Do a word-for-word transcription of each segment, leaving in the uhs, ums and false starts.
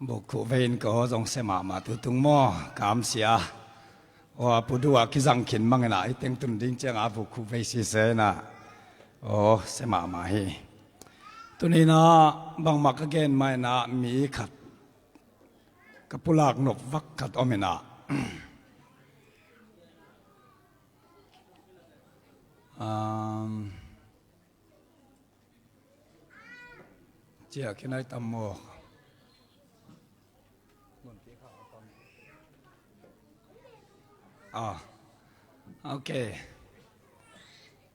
Vuk khuh vei in ko zong sia mahmah tu tung maw, kamsia. Aw, a pudu a kizang khin mang inah i teng tun ding ciangah a vuk khuh vei sisia inah. Aw, sia mahmah hi. Tuninah bangmah ka gen mah inah mi khat ka pulak nop vak khat om inah. Um, Cia kinai tam maw? Ah, ok.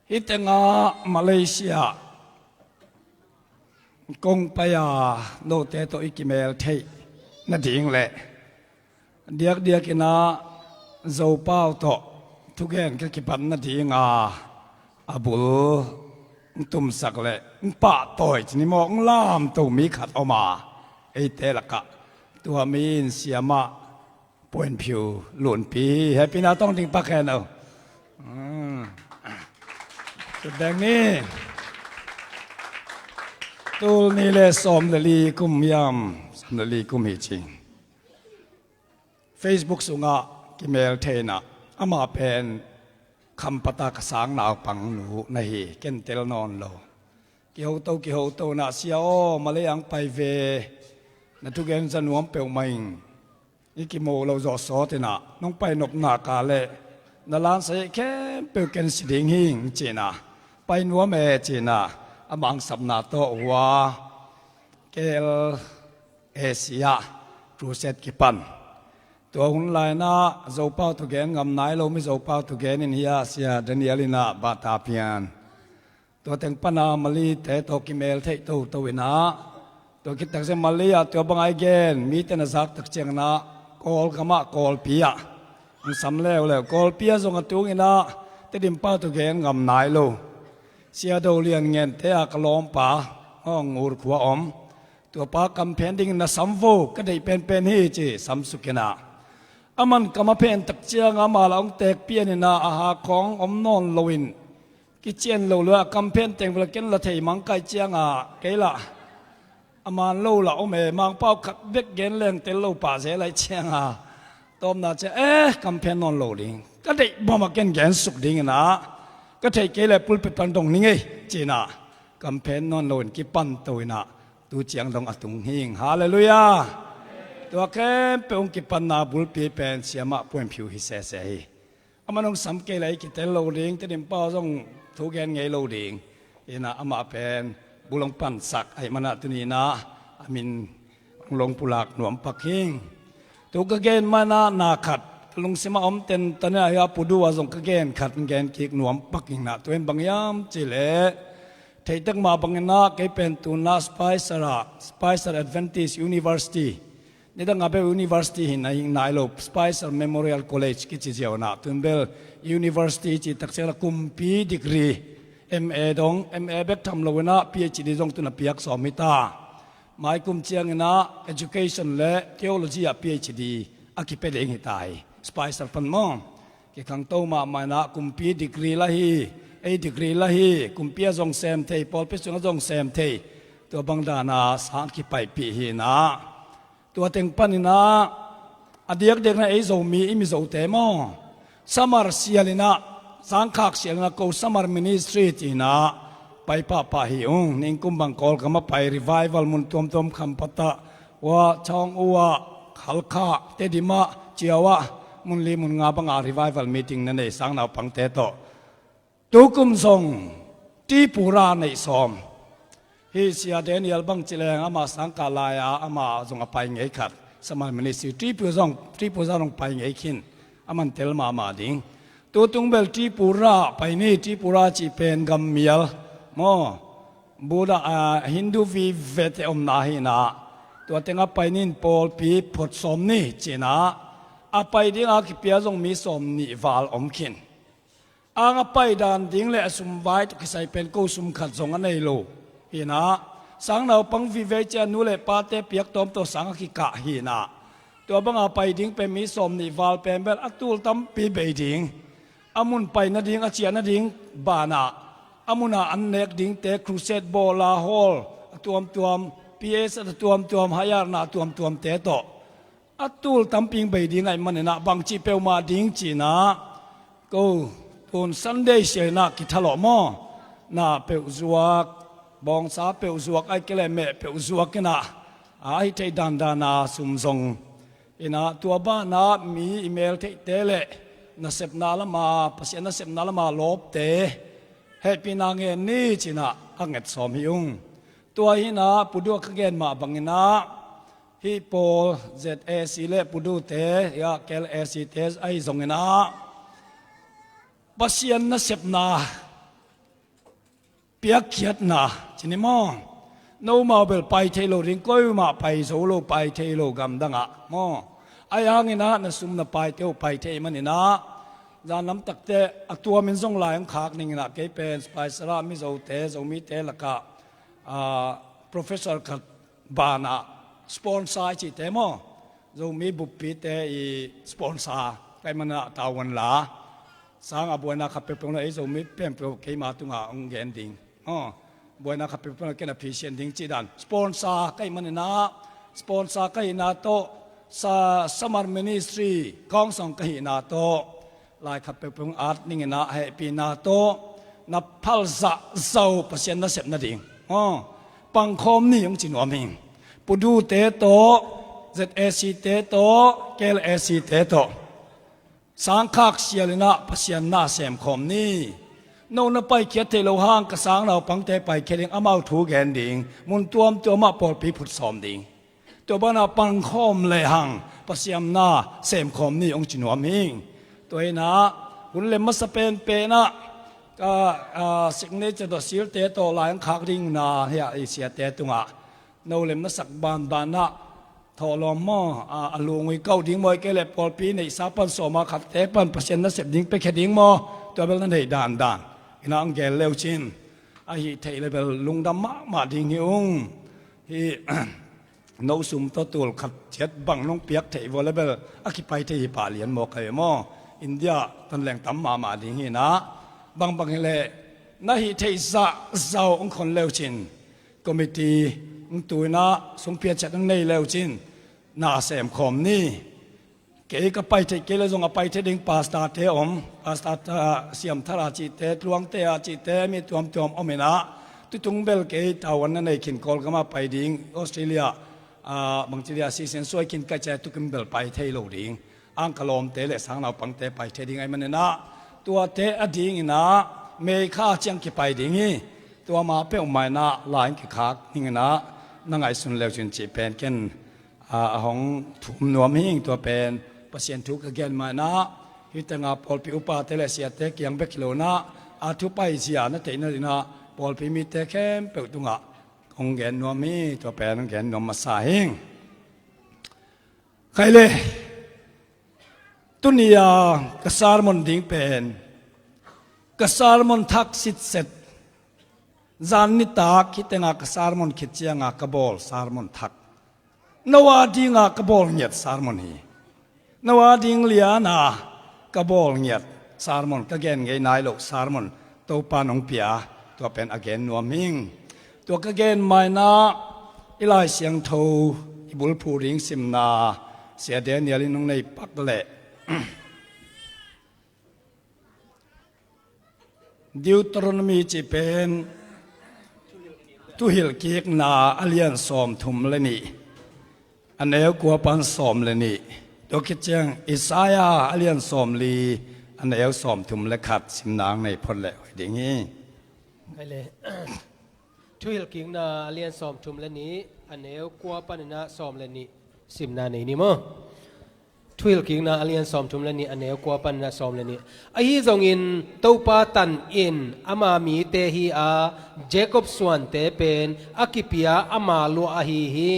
Hih tengah Malaysia kong pai a note tawh i kimel theih nading leh diakdiak inah Zopau tawh thugen ka kipan nadinga a bul tumsak leh pahtawi ci ni maw, lamto mi khat om a, eite lakah tua mi in siamah Puan Phiu Lunpi hi. Hehpihna tawng ding pak hen aw. Sutdeng ni. Tul nih le sawm le li kum hiam, sawm le li kum hi ci. Facebook sungah kimel thei inah amah pen Khampat a ka sang naupang nu na hi, ken tel nawn lo. Kihoto kihoto inah, sia aw, Malay ang pai ve, na thugen za nuam peuhmah ing. I kimu lo zawh sawt inah nong pai nopna ka leh na lansai khempeuh ken si ding hing ci inah, pai nuam e ci inah a mangsapna tawh hua K L A C ah crusade kipan. Tua hun lai inah Zopau tawh gen ngam nai lo mi Zopau tawh gen in hi a, sia Daniel inah bata pian. Tua teng pana Malay-te tawh kimel theih toto inah, tua khit takciang Malay ah tua bang a i gen mite na zak takciang inah Kawlgam ah Kawlpi ah hong sam leuleu. Kawlpi ah zong a tung inah Tedim pau tawh gen ngam nai lo. Sia Do Lian Ngente a ka lawmpa, aw, Ngur khua om. Tua pa kam phen dingin na sam vo, ka deih penpen hi ci, sam suk inah. A man kam a phen takciang amah lah hong teek pian inah a hak khawng om nawn loin kician lo lua, kam phen teng vela ken la thei mangkai ciangah kei lah a man lo lah om e, Mangpau khat bek gen leng tel lo pah zel lai ciangah tawpna ciang, eh, kam phen nawn lo ding, ka deih bawm a ken gen suk ding inah, ka theih kei le pulpit pan dong ning ei ci inah kam phen nawn loin kipan to inah tu ciang dong a tung hing. Halleluiah. Tua khempeuh hong kipanna bulpi pen siamah Puan Phiu hi sese hi. Aman hong sam kei leh i kitel lo ding, Tedim pau zong thu gen ngei lo ding. Inah amah pen bul hong pansak ahih manah tuninah a min hong long pulak nuam pak hing. Tu ka gen mah inah na khat ka lungsimah om tentan inah, hih a pudu ah zong ka gen khat gen kik nuam pak hing inah, tua in bang hiam cih leh theihtek mah bang inah kei pen tunah Spicer ah, Spicer Adventist University, nidang a bel university hi na hing nai lo, Spicer Memorial College kici ziau inah, tun bel university cih takciang a kumpi degree, M A dong, M A bek tham lo inah P H D zong tun a piak sawm hi ta. Mai kum ciang inah education le theology ah P H D a kipia ding hi ta hi. Spicer pan maw, kikhangto mahmah inah kumpi degree la hi, ei degree la hi, kumpi a zong sem thei, pawlpi sungah zong sem thei, tua bang dana sang kipaipih hi inah. Tua teng pan inah a diakdiakna ei Zomi i Mizote maw, summer sial inah, sangkhak sial inah ko summer ministry ci inah pai pahpah hi ung. Ningkum bang Kawlgam a pai, revival mun tuamtuam, Khampat ah, Wa Chawng U ah, Halkha, Tedim ah, Chiau ah, mun li mun nga bangah revival meeting na nei sang naupangte tawh. Tukum zong Tripura neih sawm. Hih sia Daniel bang ci leng amah sangkah lai-a amah zong a pai ngei khat, summer ministry. Tripura zong, Tripura zong pai ngei khin, a man tel mahmah ding. Tutung bel Tripura pai ni, Tripura cih pen gammial maw, Buddha, ah, Hindu vive te omna hi inah, tua tengah pai ni in pawlpi phot sawm ni ci inah, a pai dinga kipia zong mi sawm nih val om khin. Ang a pai dan ding le a sum vai tawh kisai pen ko sum khat zong a nei lo hi inah, sang naupang vive ciang nu le pate piak tawm tawh sang a kikah hi inah, tua banga pai ding pen mi sawm nih val pen bel a tul tampi bei ding, a mun pai nading, a ciah nading banah, a munah an nek dingte, crusade bawla hall a tuamtuam, P S a tuamtuam, hayarna tuamtuamte tawh a tul tamping bei ding ahih maninah bangci peuhmah ding cinah ko tun Sunday sialinah kithalawh maw? Na peuh zuak, bawngsa peuh zuak, ai kei leh meh peuh zuak inah a hih theih dandana sum zong inah tua banah mi i mel theihte le nasepna lama, Pasian nasepna lama lawpte hehpihna ngen ni cinah a nget sawm hi ung. Tua hinah Pudu a ka gen mah banginah hih Paul Z A C le Pudute, ya, Kel A C te ahi zonginah Pasian nasepna piakkhiatna cini maw? Nomau bel pai thei lo ding, koimah pai zo lo, pai thei lo gamdangah maw? Ahi hanginah na sum na paite uh pai thei maninah zan lamtakte a tuamin zong lai ang khak ninginah kei pen Spicer ah Mizote, Zomite lakah, ah, professor khat banah sponsor i cihte maw? Zomi buppite i sponsor ka hih maninah tavuan la sang a buaina khat peuhpeuh lo ei Zomi peuhpeuh keima tungah hong gen ding. Aw, buaina khat peuhpeuh lo ken a phisian ding cih dan. Sponsor ka hih maninah, sponsor ka hihna tawh sa, Summer Ministry kawngsong ka hihna tawh lai khat peuhpeuh hong at ninginah hehpihna tawh na phal zahzau Pasian nasep nading aw pangkhawm ni hong ci nuam hing. Pudute tawh, Z A C te tawh, Kel A C te tawh sangkhak sialinah Pasian na semkhawm ni. No na paikhiat theih loh hang ka sang naupangte paikhiat ding, amau thu gen ding, mun tuamtuamah pawlpi phutsawm ding. Tua banah pangkhawm lehang Pasian na semkhawm ni hong ci nuam hing. Tua hinah hun lem masa penpenah ka, ah, signature tawh silte tawh lai ang khak ding na hiah i siate tungah no lem na sak banbanah thawhlawm maw, a, a lungui kauh ding maw, i kei leh pawlpi neihsa pan sawma khatte pan Pasian nasep ding piakhia ding maw? Tua bel na neih dandan inah ang gel leucin a hih theih le bel lungdam mahmah ding hi ung. Hih no sum tawh tul khat ciat bang nong piak theih vua le bel a kipai thei hi pah lian maw ka hi maw? India tan leng tam mahmah ding hinah bangbang hileh na hih theih zahzau hong khon leucin committee hong tuinah sungpiat ciat hong nei leucin na semkhawm ni. Kei ka pai theih kei le zong a pai thei ding pastor te om, pastor tha, siam thara cihte, tluangte a cihte mi tuamtuam om inah tutung bel kei tavuan na nei khin Kawlgam ah pai ding, Australia, ah, bangci dia season suai khin ka cih tukim bel pai thei lo ding. Ang ka lawmte le sang naupangte pai thei ding ahih maninah tuate a dinginah May kha ciang kipai ding hi. Tua ma peuhmah inah lai ang kikhak ninginah na ngaihsun leucin cih pen ken a, a hong thum nuam hing. Tua pen Pasian thu ka gen mah inah hih tengah pawlpi upate le siate kiang bek hi lo inah a thu paizia na theihna dinah pawlpi mite khempeuh tungah hong gen nuam hi. Tua pen hong gen nuam masa hing. Khaile tuni a ka sermon ding pen ka sermon thak sitset zan nitak hih tengah ka sermon khit cianga ka bawl sermon thak Noah dinga ka bawl ngiat sermon hi. Noah ding liana ka bawl ngiat sermon, ka gen ngei nai loh sermon Topa nong pia, tua pen a gen nuam hing. Tua ka gen maina i Lai Siangtho i bulphu ding simna Sia Daniel in nong nei pak leh Deuteronomy cih pen Thuhilhkikna a lian sawmthum le nih, a neu kua pan sawm le nih. Tua khit ciang Isaiah a lian sawmli, a neu sawmthum le khat simna ang nei phot leh hoih ding hi. Thuhilhkikna a lian sawmthum le nih, a neu kua paninah sawm le nih simna nei ni maw? Thuhilhkikna a lian sawmthum le nih, a neu kua paninah sawm le nih. Ahi zongin Topa tan in ama mite hi a, Jacob suante pen a kipia ama luah ahi hi.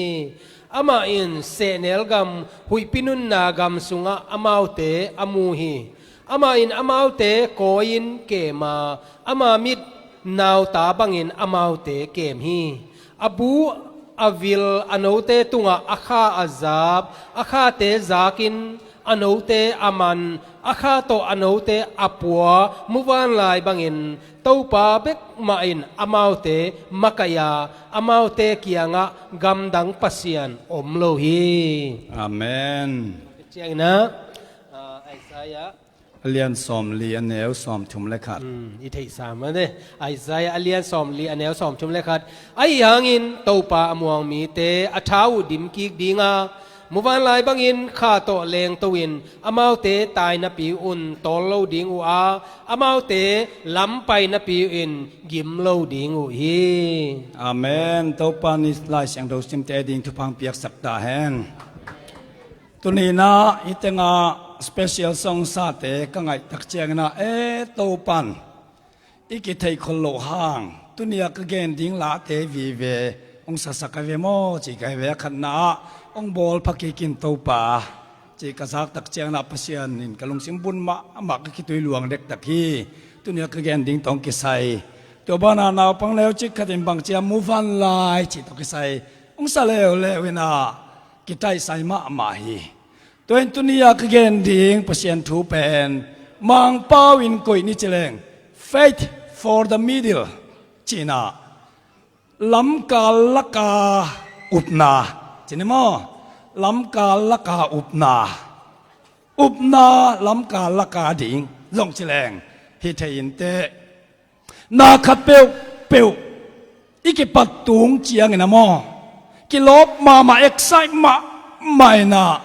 Amah in sehnel gam, huihpi nunna gam sungah amaute a mu hi. Amah in amaute kawi-in kem a, ama mit nauta bangin amaute kem hi. A bu a vil a note tungah a kha a zap, a khate zakin a note a man, a kha tawh a note a pua, muvanlai bangin Topa bek mah in amaute makaih a, amaute kiangah gamdang pasian om lo hi. Amen. Ciangin ah, ah, Isaiah a lian sawmli a neu sawmthum le khat. Hmm, i theihsa mah de. Isaiah a lian sawmli a neu sawmthum le khat. Ahi hangin Topa a muang mite a tha uh dim kik ding a, muvanlai bangin kha tawh lengto in amaute tainapi un tawl lo ding uh a, amaute lam painapi in gim lo ding uh hi. Amen. Topa in Lai Siangtho simte ding thupha piaksak ta hen. Tuni-in ah hih tengah special song sate ka ngaih tak ciangin ah, e, Topan i kitheih khol loh hang tuni-a ka gen ding late vive hong sasak ahi ve maw, ci ka hi ve. A khatna ah, hong bawl pha kik in Topa, ci ka zak tak ciangin ah Pasian in ka lungsim bun mahmah, ka khitui luang dektak hi. Tuni-a ka gen ding tawh hong kisai, tua banah naupang neucik khat in bang ci hiam, muvanlai cih tawh kisai hong sa leuleu in ah kitaihsai mahmah hi. Tua in tuni-a ka gen ding Pasian thu pen Mangpau in koih ni ci leng, faith for the middle, ci-in ah lamkal laka upna, ci ni maw? Lamkal laka upna. Upna lamkal laka ding zong ci leng hi thei inteh. Na khat peuhpeuh i kipat tung ciangin ah maw, kilawp mahmah, excite mahmah in ah,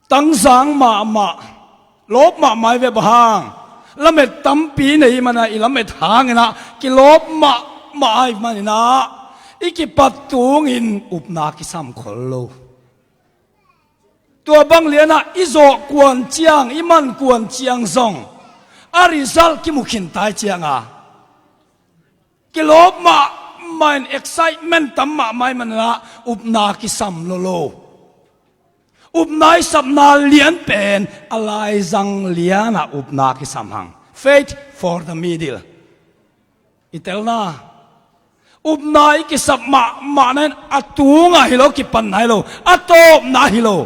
tangzang mahmah, lawp mahmah i ve, bang hang, lamet tampi nei i hih manin ah, i lamet hangin ah kilawp mahmah ahih manin ah i kipat tungin upna kisam khol lo. Tua bang lianah i zawh kuan ciang, i man kuan ciang zong a result kimu khin ta i ciang a, kilawp mahmah in, excitement tam mahmah i hih manin ah upna kisam lolo. Upna i sapna lian pen a laizang lianah upna kisam hang. Faith for the middle. I telna, upna i kisap mahmahna in a tungah hi lo, kipanna hi lo, a tawpna hi lo.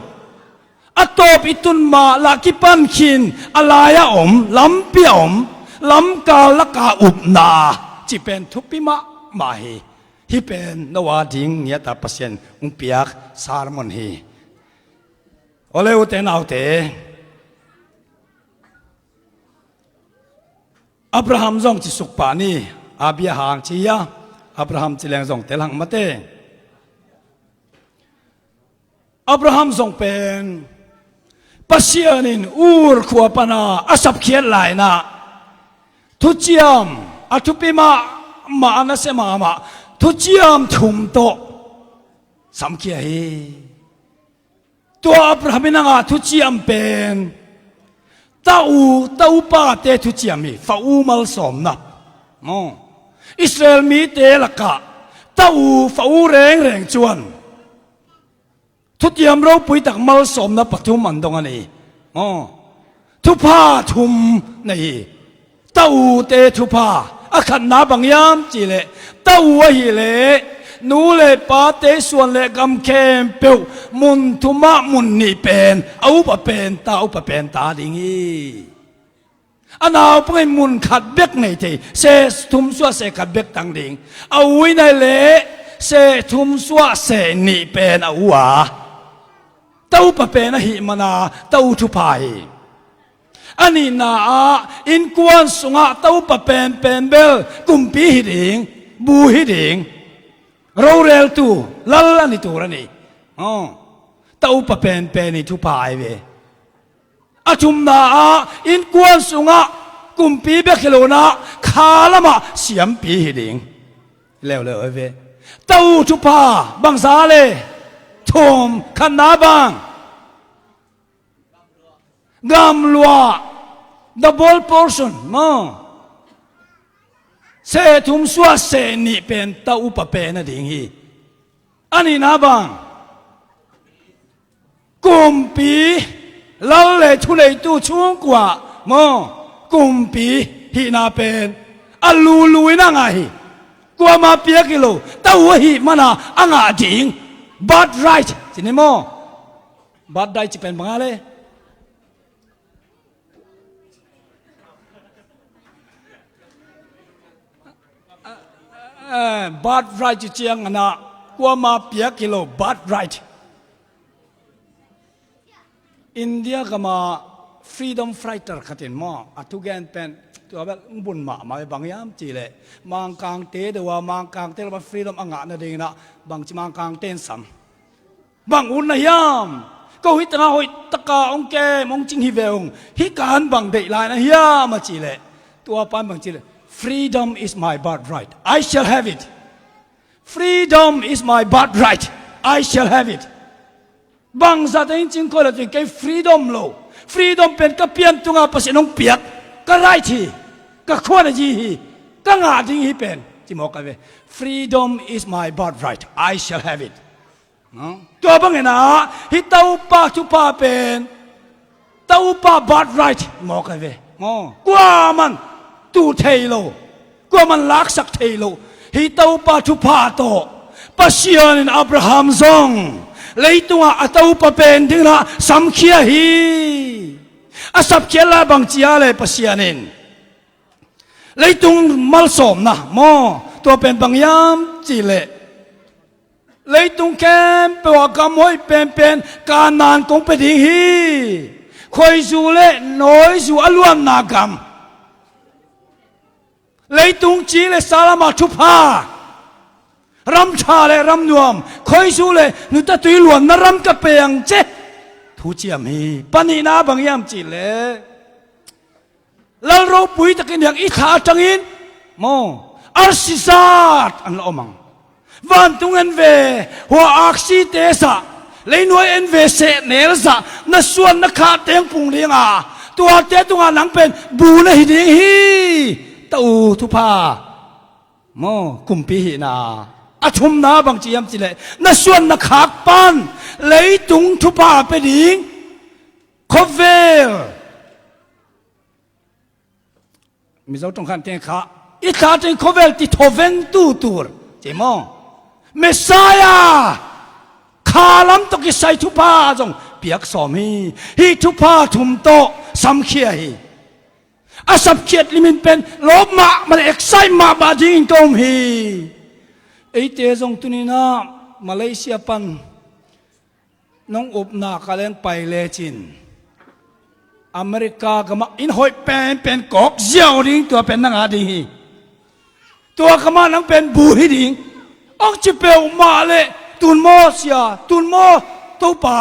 A tawp i tun mah lah kipan khin, a lai-a om, lampi-a om, lamkal laka upna cih pen thupi mahmah hi. Hih pen no a ding ngiat a Pasian hong piak sermon hi. Aw le, ute naute, Abraham zong ci suk pah ni. Abi a hang ci hia, Abraham ci leng zong tel hang mate. Abraham zong pen Pasian in Ur khua pana a sapkhiat lai-in ah, thuciam, a thupi mahmah, a nasia mahmah thuciam thum tawh samkhia hi. Tua Abraham in a ngah thuciam pen ta u, ta upate thuciam hi, fa u malsawmna. Maw, Israel mite lakah ta u, fa u rengreng cuan thuciam ropui tak malsawmna pathum an dong a ni. Maw, thupha thum nei hi. Ta ute thupha, a khatna bang hiam cih leh, ta u ahih leh nu le pate suan le gam khempeuh mun thumah mun nih pen a upa pen ta, upa pen ta ding hi. A naupang in mun khat bek nei thei, seh thum suah seh khat bek tang ding. A u in ahih leh seh thum suah seh nih pen a u a, ta upa pen ahih manin ta u thupha hi. A nihna ah innkuan sungah ta upa penpen bel kumpi hi ding, bu hi ding, roreltu, lal a ni tur a ni. Aw, ta upa penpen i thupha ahi ve. A thumna ah innkuan sungah kumpi bek hi lo-in ah kha lamah siampi hi ding. Leuleu ahi ve. Ta u thupha bangzah le thum, khatna bang, gamluah, double portion maw. Seh thum suah seh nih pen ta upa pen a ding hi. A nihna bang, kumpi, lal le thuneitu chungkuah maw, kumpi hihna pen a lulu in a ngah hi. Kuamah piak hi lo, ta u ahih manin a ngah ding. Birthright ci ni maw. Birthright cih pen bang a le, Eh, birthright ci ciang a na, kuama piak hi lo, birthright. India gama freedom fighter khat in maw, a thugen pen, tua bel bun mahmah, bang hiam cih leh Mangkangte deuh a, Mangkangte lam a freedom a ngah nadingin ah bangci Mangkangte in sam, bang ut na hiam? Ko hi tangah hoih taka hong kem, hong cing hi ve ung. Hih kan bang deih lai na hiam a cih leh, tua pan bang cih leh, "Freedom is my birthright. I shall have it. Freedom is my birthright. I shall have it." Bangzah teng in cing khol a, tu in kei freedom lo. Freedom pen ka pian tunga Pasian hong piak ka right hi. Ka khuan a zi hi. Ka ngah ding hi pen, ci mawk ai ve. "Freedom is my birthright. I shall have it." No? Tua bangin ah, hih Topa thupha pen, Topa birthright mawk ai ve. Maw, kuaman tu thei lo, kuaman laksak thei lo. Hih Topa thupha tawh Pasian in Abraham zong leitungah a Topa pen dingin ah samkhia hi. A sapkhiat lai bang cia le Pasian in leitung malsawmna maw, tua pen bang hiam cih leh, leitung khempeuh ah gam hoih penpen Kanaan kong pia ding hi. Khuaizu le nawizu a luanna gam, leitung ci le sa lama thupha, ram ṭha le ram nuam, khuaizu le nutatui luanna ram ka pia ang ci. Thuciam hi. Panihna bang hiam cih leh, lal ropui takin hiang i thah aṭangin maw, arsi zat an la om ang. Vantung en ve, hua aksite zah, leinuai en ve, sehnel zah, na suan na khah teng pung ding a, tuate tungah nang pen bu na hi ding hi. Tau thupha maw, kumpi hihna. A thumna bang ci hiam cih leh, na suan na khak pan leitung thupha pia ding, khovel. Mizo ṭong khan teng kha, i thah teng khovel ti thaw veng tutur ci maw? Messiah, kha lam tawh kisai thupha zong piak sawm hi. Hih thupha thum tawh samkhia hi. A sapkhiat limin pen lawp mahmah le excite mahmah dingin ka um hi. Eite zong tuni-in ah Malaysia pan nong upna ka leng pai lecin, America gamah inn hoih penpen kawk ziau ding, tua pen na ngah ding hi. Tua gamah nang pen bu hi ding, hong ci peuhmah leh, tun maw sia, tun maw Topa,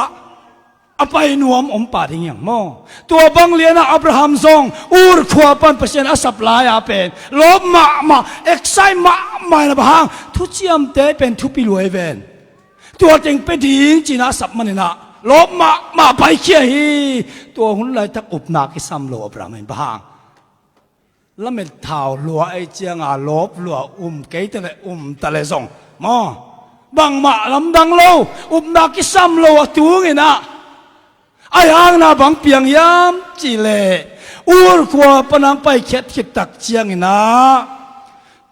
a pai nuam om pah ding hi hang maw. Tua bang lianah Abraham zong Ur khua pan Pasian a sap lai-a pen lawp mahmah, excite mahmah in ah, bang hang, thuciamte pen thupi lua hi ven. Tua teng pia ding ci-in ah a sap manin ah lawp mahmah paikhia hi. Tua hun laitak upna kisam lo Abraham in, bang hang, lamet thau lua ei cianga lawp lua um kei ta le, um ta le zong maw, bangmah lamdang lo, upna kisam lo a tungin ah, a hangna bang piang hiam cih leh, Ur khua pan hong paikhiat khit tak ciangin ah,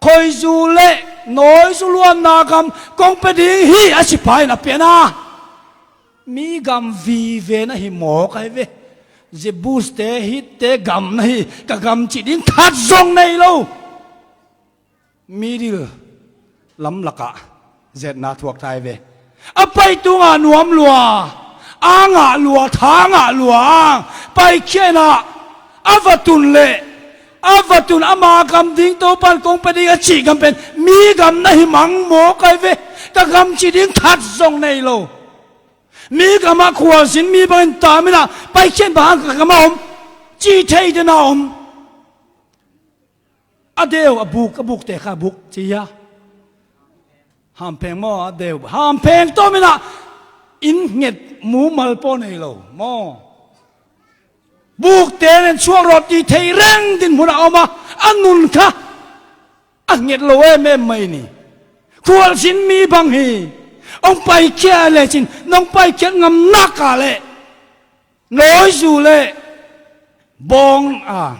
khuaizu le nawizu luanna gam kong pia ding hi, a sipai in a pian a. Mi gam vive na hi mawk ai ve. Jebuste, Hitte gam na hi, ka gam cih ding khat zong nei lo. Middle lam lakah zetna thuak ta ai ve. A pai tungah nuam lua, a ngah lua, tha ngah lua, paikhia in ah, a va tun leh, a va tun, ama gam ding Topan kong pia ding a cih gam pen mi gam na hi mang mawk ai ve. Ka gam cih ding khat zong nei lo. Mi gamah khualzin mi bangin tam in ah, paikhia in, bang hang ka gamah om, cih thei den a om. A deu, a buk, a bukte kha buk ci hia. Hampheng maw, a deu, hampheng tawm in ah, inn nget mumal pawh nei lo maw. Bukte nen suak rawt ti thei reng dinmun a om a, a nun kha a nget lo em em mai ni. Khualzin mi bang hi. Hong paikhia lecin, nong paikhiat ngam nak a leh, nawizu le bawng a,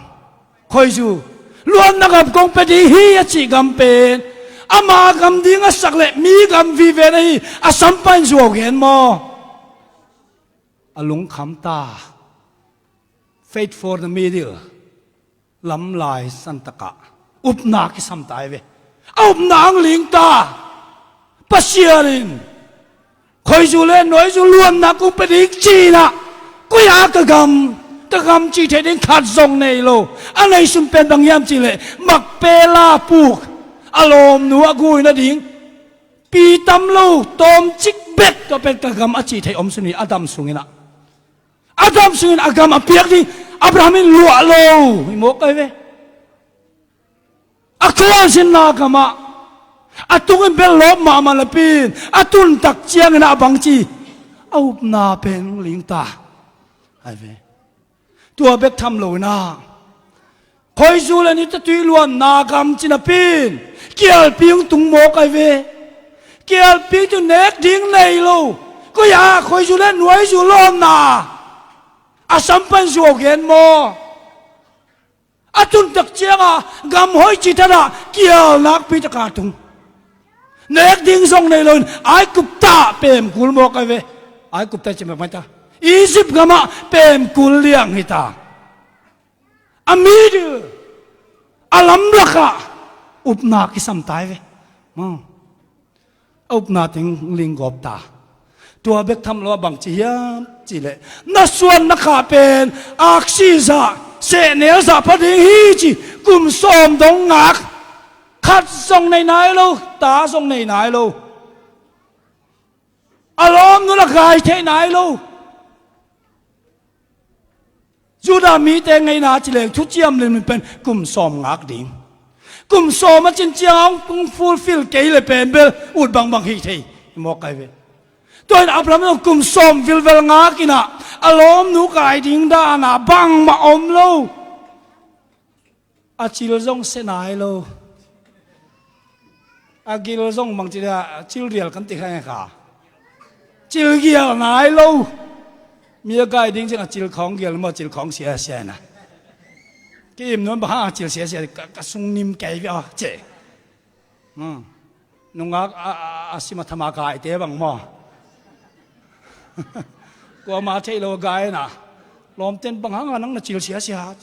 khuaizu luanna gam kong pia ding hi a cih gam pen, ama gam ding a sak leh mi gam vive na hi, a sampa in zuau gen maw. A lungkham ta. Faith for the middle. Lamlai santakah upna kisam ta ai ve. A upna ang ling ta. Pasian in khuaizu le nuaizu luanna kong pia ding ci-in ah, koi-ah ka gam, ka gam cih theih ding khat zong nei lo. A neihsun pen bang hiam cih leh Makpela puk, a lawmnu a gui nading pi tam lo, tawmcik bek, tua pen ka gam a cih theih om sung hi. A dam sungin ah, a dam sungin a gam a piak ding Abraham in luah lo hi mawk ai ve. A khualzinna gamah a tungin bel lawp mahmah napi-in, a tuntak ciangin ah bangci, a upna pen ling ta ai ve. Tua bek tham lo-in ah, khuaizu le ni tatui luanna gam ci napi-in kialpi hong tung mawk ai ve. Kialpi tu nek ding nei lo. Koi-ah khuaizu le nuaizu lawnna a sampan zuau gen maw? A tuntak ciangah gam hoih cih thadah kial nakpi taka tung. Nek ding zong nei loin Aigupta pem kul mawk ai ve. Aigupta ci mawk mai ta. Egypt gamah pem kul liang hi ta. A middle, a lamlakah upna kisam ta ai ve. Maw. A upna teng ling gawp ta. Tua bek tham lo a bangci hiam cih leh, na suan na khah pen aksi zah, sehnel zah pha ding hi ci, kum sawm dong ngak. Khat zong nei nai lo, ta zong nei nai lo. A lawmnu la gai thei nai lo. Judah mite ngeina ci leng thuciam limlim pen kum sawm ngak ding. Kum sawm a cin ciang hong fulfill kei le pen bel ut bangbang hi thei hi mawk ai ve. Tua in Abraham zong kum sawm vilvel ngak in ah, a lawmnu kai ding dan ah bangmah om lo. A cil zong sia nai lo. A gil zong bangci dia, a cil rial kan ti kha nge kha. Cil gial nai lo. Mi a gai ding ciang a cil khawng gial maw, cil khawng siasia na. Ki im nuam bang hang a cil siasia, ka, ka sung nim kei ve aw, ci. Hmm. Nungak a, a, a sim a tham a gaite bang maw. Kuama theih lo a gai na. Lawmten bang hang a nang na cil siasia.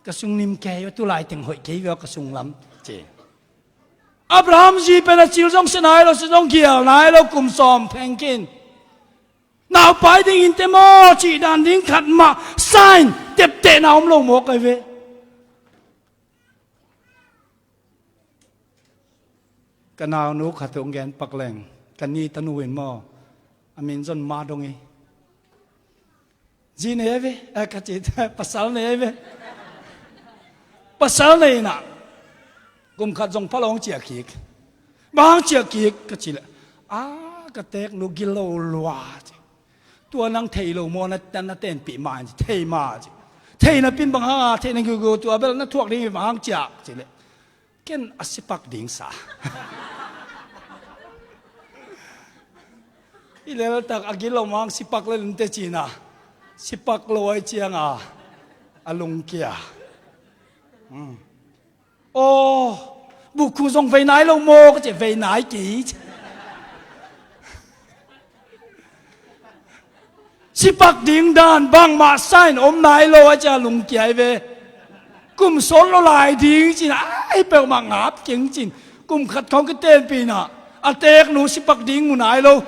Ka sung nim kei ve, tu lai teng hoih kei ve aw ka sung lam, ci. Abraham zi pen a cil zong sia nai lo, sia zong gial nai lo, kum sawm pheng khin. Naupai ding in te maw cih dan ding khat mah sign teptehna om lo mawk ai ve. Ka naunu khat hong gen pak leng, ka ni tanu in maw, a min zong Ma dong hi. Zi nei ai ve, a, ka ci, pasal nei ai ve. Pasal nei in ah, kum khat zong pha lo hong ciah kik. Bang hong ciah kik, ka cih leh, a, ka teeknu gilo lua, ci. Tua nang thei lo maw, na, na, na tenpih ma in, ci, thei ma, ci. Thei napi in bang hang a, thei na giugiu tua bel na thuak ding hi bang hang ciah, ci leh. Ken a sipak ding sa. I leltak a gilo mang sipak le lente cina. Sipak lo ai cianga a lungkia. Hmm. Aw, bukhu zong vei nai lo maw ka ci, vei nai kei. Sipak ding dan bangmah sign om nai lo a cia lungkiai ve. Kum sawt lo lai ding cin ai peuhmah ngap keng cin. Kum khat khawng kitenpihna a teeknu sipak ding mu nai lo.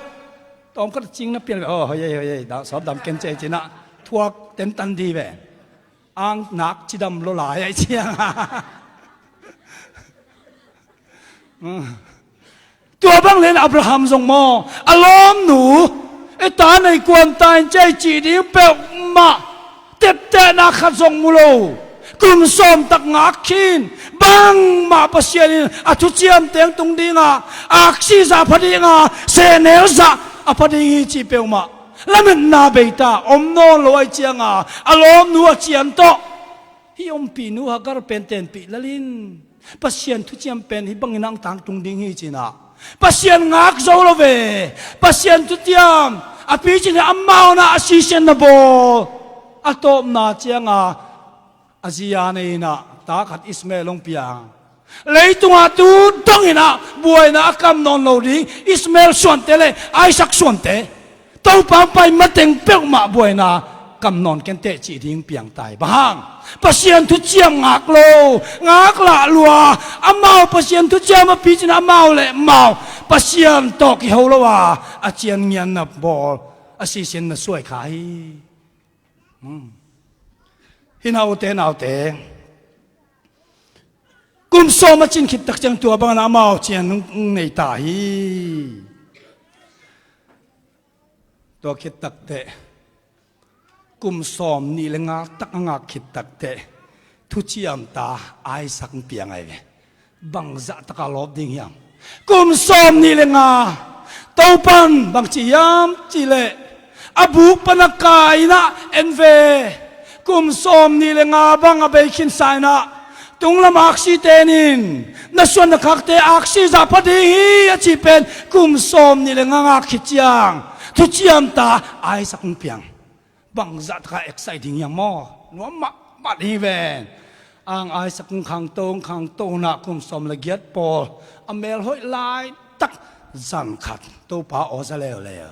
Tawmkhat cing na pian ve. Oh, hoi ei, hoi ei, sawt dam ken cei cina thuak tentan di ve. Ang nak cidam lo lai ai ciang. Tua bang len Abraham zong maw, a lawmnu, e ta nei kuan ta in cei cih ding peuhmah teptehna khat zong mu lo. Kum sawm tak ngak khin, bangmah Pasian in a thuciam teng tung dinga, aksi zah pha dinga, sehnel zah a pha ding hi cih peuhmah lametna beita om nawn lo ai cianga a lawmnu a cian tawh. Hih ompihnu Hagar pen tenpih lalin Pasian thuciam pen hih bangin ang tangtung ding hi cinah Pasian ngak zo lo ve. Pasian thuciam a picin hi amau na a sisen na bawl a tawpna cianga a zia nei inah ta khat Ismael hong pia. Leitungah tu dong inah buaina a kam nawn lo ding Ismael suante le Isaac suante Topa pai mateng peuhmah buaina kam nawn kenteh cih ding piang ta hi. Bang hang? Pasian thuciam ngak lo, ngak lah lua, amau Pasian thuciam a picin amau le amau Pasian tawh kiho lo a, a cian ngian na bawl, a sisin na suai kha hi. Hmm. Hi na ute naute, kum sawm a cin khit tak ciang tua bangin amau cian hong, hong nei ta hi. Tua khit takteh kum sawm nih le nga tak a ngak khit takteh thuciam ta Isaac hong piang ahi ve. Bangzah taka lawp ding hiam? Kum sawm nih le nga, Topan bangci hiam cihleh a buk pan a kai inah en ve. Kum sawm nih le nga bang a bei khinsa inah tunglam aksi tenin na suan na khakte aksi zahpha ding hi a cih pen kum sawm nih le nga ngak khit ciang thuciam ta Isaac hong piang. Bangzah taka excite ding hiam maw? Nuam mahmah ding hi ven. Ang Isaac hong khangto, hong khangto inah kum sawm le giat pawl a mel hoih laitak zan khat Topa aw za leuleu.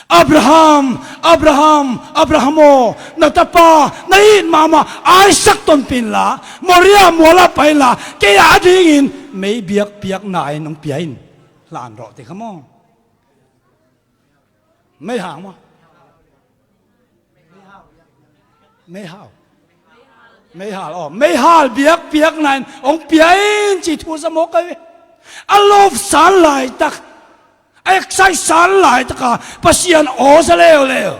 Abraham, Abraham, Abraham aw, na tapa na it mahmah Isaac tonpih inla, Moria mualah pai inla, kei a dingin mei biakpiakna in hong pia in. Hlan rawh te kha maw? Meihal maw? Meihal. Meihal aw, meihal biakpiakna in hong pia in cih thu za mawk ahi ve. A lawpsan laitak, a excite san laitaka Pasian aw za leuleu.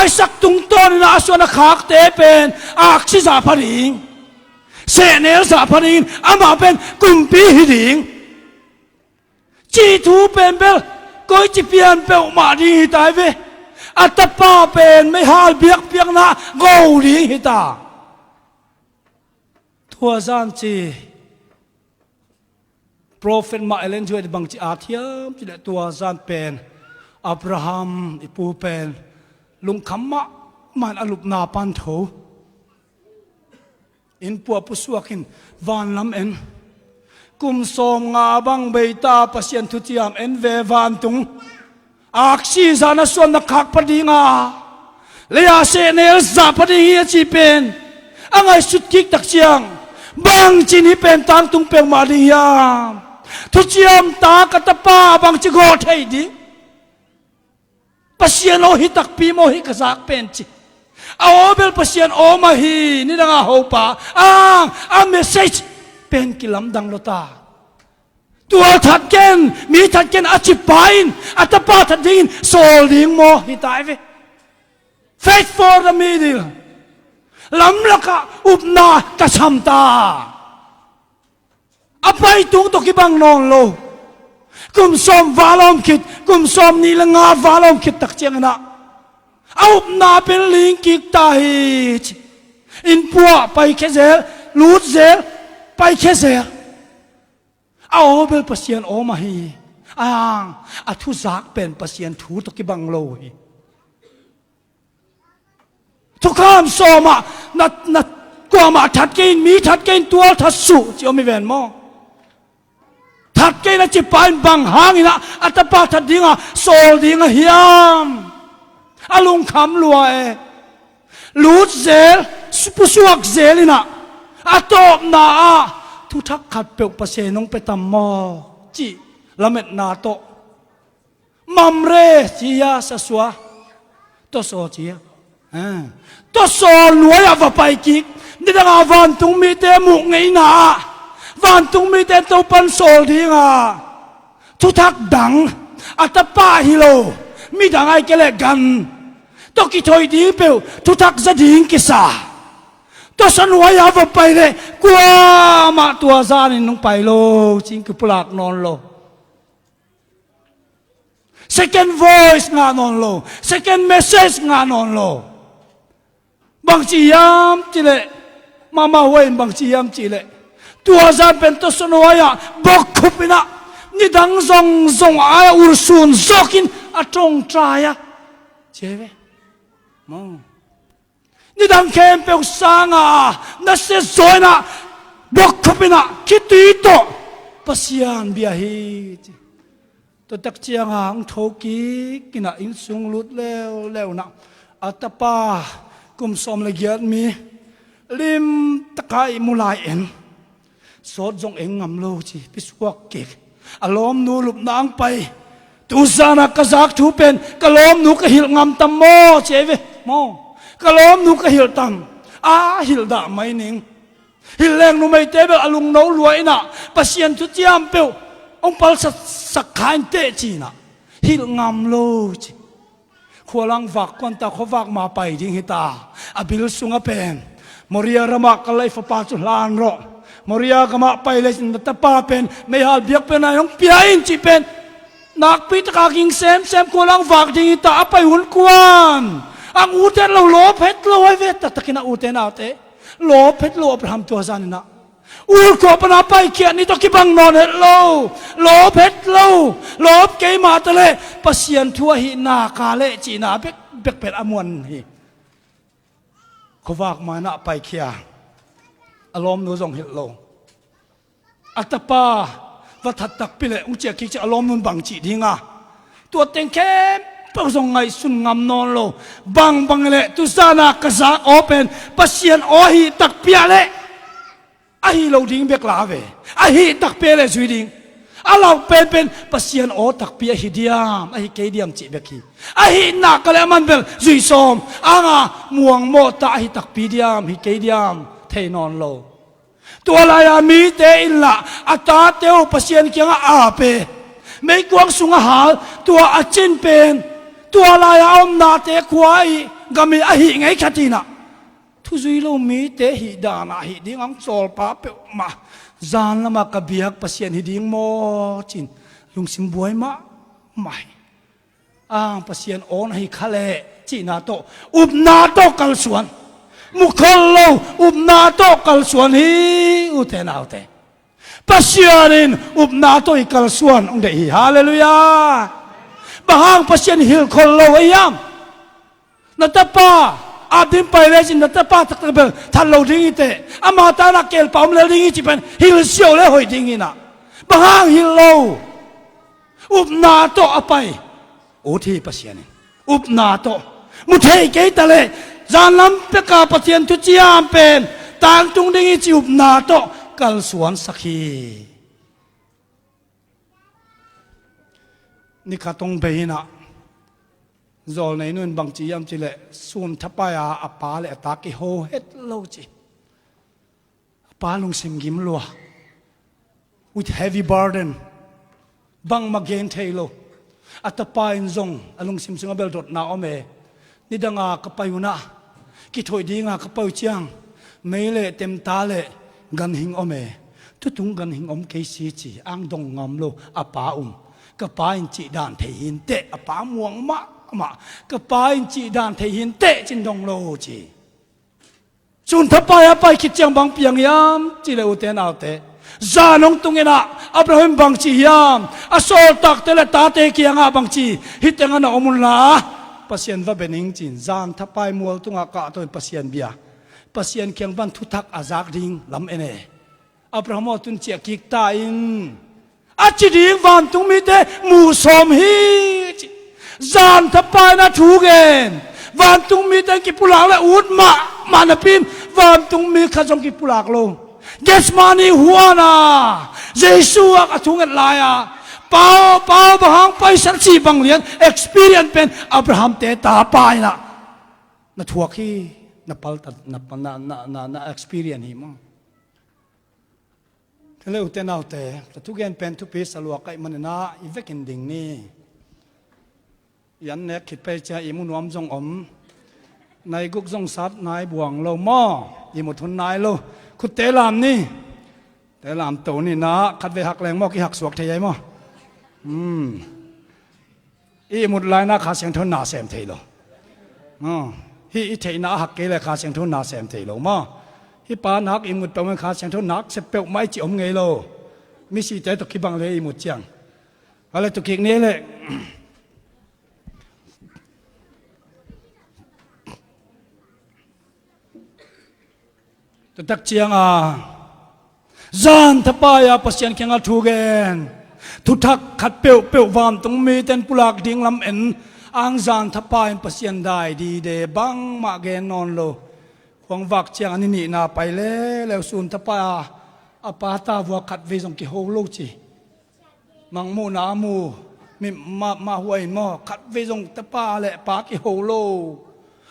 Isaac tungtawn inah a suan a khakte pen aksi zahpha ding, sehnel zahpha dingin amah pen kumpi hi ding cih thu pen bel koici pian peuhmah ding hi ta hi ve. A tapa pen meihal biakpiakna go ding hi ta. Tua zan ci Prophet mah Ellen G. White bangci at hiam cihleh tua zan pen Abraham i pu pen lungkham mahmah in a lupna pan tho. Innpuah pusuak in vanlam en. Kum sawm nga bang beita Pasian thuciam en ve vantung. Aksi zah na suan na khak pha dinga lei-a sehnel zah pha ding hi a cih pen a ngaihsut kik tak ciang bangcin hih pen tangtung peuhmah ding hiam? Thuciam ta ka tapa bangci gawh thei ding? Pasian aw hi takpi maw hih ka zak pen ci. A aw bel Pasian aw mah hi, nidanga hopa ang a message pen kilamdang lo ta. Tual that ken, mi that ken a cipa in a tapa that dingin sawl ding maw hi ta hi ve. Faith for the middle. Lamlakah upna ka sam ta. A paitung tawh kibang nawn lo. Kum sawm val a om khit, kum sawm nih le nga val a om khit tak cianginah a upna pen ling kik ta hi ci. Innpuah paikhia zel, lut zel, paikhia zel. A aw bel Pasian aw mah hi. Ang a thuzak pen Pasian thu tawh kibang lo hi. Thukham sawmah na, na kuamah that kei in, mi that kei in, tual that suh ci om hi ven maw? That kei in a cipa in bang hanginah a tapa that dinga sawl ding a hiam? A lungkham lua e. Lut zel, pusuak zel inah a tawpna ah thuthak khat peuh Pasian hong pia tam maw cih lametna tawh Mamre ci hia, sasua, tawsaw ci hia? Tawsaw nuai-ah va pai kik. Nidangah vantung mite muh ngeina ah vantung mite Topan sawl dinga thuthak dang, a tapa hi lo, midang ai ke leh gan tawh kithoih ding peuh thuthak za ding kisa. Tawsaw nuai-ah va pai leh kuamah tua zanin hong pai lo, cing kipulak nawn lo. Second voice ngah nawn lo, second message ngah nawn lo. Bangci hiam cihleh, mahmah huai in bangci hiam cihleh, tua zan pen tawsaw nuai-ah bokkhup inah nidang zongzong a ai-ah ulsun zawkin a ṭawngṭai a ci hi ve. Nidang khempeuh sanga nasia zaw inah bokkhup inah khitui tawh Pasian bia hi ci. Tua tak cianga hong tho kik inah innsung lut leuleu inah A tapa kum sawm le giat mi limtaka ihmu lai-in sawt zong eng ngam lo ci pisuak kik. A lawmnu lupna ang pai. Tuzana ka zak thu pen ka lawmnu ka hilh ngam tam maw ci ei ve maw? Ka lawmnu ka hilh tam. A hilh dah mai ning. Hilh leng numeite bel a lungno lua inah Pasian thuciam peuh hong palsatsak kha inteh cinah hilh ngam lo ci. Khualang vak kuanta khuavak ma pai ding hita. A bil sunga pen Moria ramah kal lai fapa cu hlan rawh. Moria gamah pai le cin na tapa pen meihal biak pen ai hong pia in cih pen nakpi taka ging semsem khualang vak ding hita. A pai hun kuan ang ut het lo, lawp het lo ai ve. Taktakin a ute naute lawp het lo. Abraham tua zaninah ulkhua pana paikhiat ni tawh kibang nawn het lo. Lawp het lo. Lawp keimah taleh Pasian thu ahihna ka leh cihna bek bek pen a muan hi. Khuavak manah paikhia. A lawmnu zong hilh lo. A tapa va that takpi leh hong ciah kik ciah a lawmnun bang cih dinga tua teng khempeuh zong ngaihsun ngam nawn lo. Bangbang leh tuzana ka zak aw pen Pasian aw ahi takpi ah leh ahi lo ding bek la ve. Ahi takpi leh zui ding. A lau penpen Pasian aw takpi ahi diam, ahi kei diam cih bek hi. Ahihna ka leh a man bel zui sawm anga muang mawh ta ahi takpi diam, hi kei diam thei nawn lo. Tua lai-a mite in lah a tate uh Pasian kiangah a pe. Meikuang sungah hal tua a cin pen tua lai-a omnate khua ih gam ih ahi ngei khat inah thuzui lo mite hih danah hih ding ang cawlpa peuhmah zan lamah ka biak Pasian hi ding maw cin lungsim buai mahmah hi. Ang Pasian awn ahi kha leh cihna tawh upna tawh kalsuan. Mukhol lo upna tawh kalsuan hi. Ute naute, Pasian in upna tawh i kalsuan hong deih hi. Halleluiah. Bang hang Pasian hilhkhol lo a hiam? Na tapa ap ding pai lecin na tapa taktak bel that lo ding hi teh. Ama tanah kelpa om lel ding hi cih pen hilh siau le hoih ding hinah. Bang hang hilh lo? Upna tawh a pai ut hi Pasian in. Upna tawh mu thei kei taleh zanlam peka Pathian thuciam pen tangtung ding hi ci upna tawh kalsuansak hi. Nikhat hong bei inah zawlnei nu in bang ci hiam cileh sun thapai-a a pa le a ta kiho het lo ci. A pa lungsim gim lua, with heavy burden, bangmah gen thei lo. A tapa in zong a lungsim sungah bel dotna om e. Nidanga ka pai unah kithoih dinga ka pai uh ciang mei le temta le ganhing om e. Tutung ganhing om kei si ci ang dong ngam lo. A pa um, ka pa in cih dan thei hinteh, a pa muang mahmah, ka pa in cih dan thei hinteh cin dong lo ci. Sun thapai a pai khit ciang bang piang hiam cileh ute naute, zan hong tung inah Abraham bang ci hiam? A sawltakte le tate kiangah bang ci? Hih tengah na om unla Pasian va be ning cin zan thapai mual tungah kahto in Pasian bia, Pasian kiang van thuthak a zak ding lam en e. Abraham aw tun ciah kik ta in a ci ding vantung mite mu sawm hi ci. Zan thapai na thu gen vantung mite kipulak le ut mahmah napi in vantung mi khat zong kipulak lo. Gethsemane huana Jesu a thu nget lai-a pau pau bang hang paisan si bang lian experience pen Abraham te tapa inah na thuak hi. Na paltat na, na, na, na, na experience hi maw? Tele ute naute, ka thugen pen thupi salua kaih maninah i vekin ding ni. I an nek khit pei cia i mu nuam zong om. Nai guk zong sat nai buang lo maw? I mut hun nai lo. Khutte lam ni. Te lam to ninah khat ve hak leng maw kihak suak thei ai maw? Hmm. I ihmut laina Kha Siangtho na sem thei lo. Aw, hih i theihna a hak kei le Kha Siangtho na sem thei lo maw? Hih pa nak ihmut peuhmah Kha Siangtho nak sep peuhmah i cih om ngei lo. Misite tawh kibang le ihmut ciang. Hale tukik ni le. Tutak cianga zan thapai-a Pasian kiangah thu gen, thuthak khat peuhpeuh vantung miten pulak ding lam en. Angzan thapa in Pasian dai dide bangmah gen nawn lo. Khuangvak ciang a ni nihna pai leuleu sun thapa a, a pa ta vua khatvei zong kiho lo ci. Mangmuhna a mu, mi, ma, ma huai maw, khatvei zong tapa le pa kiho lo.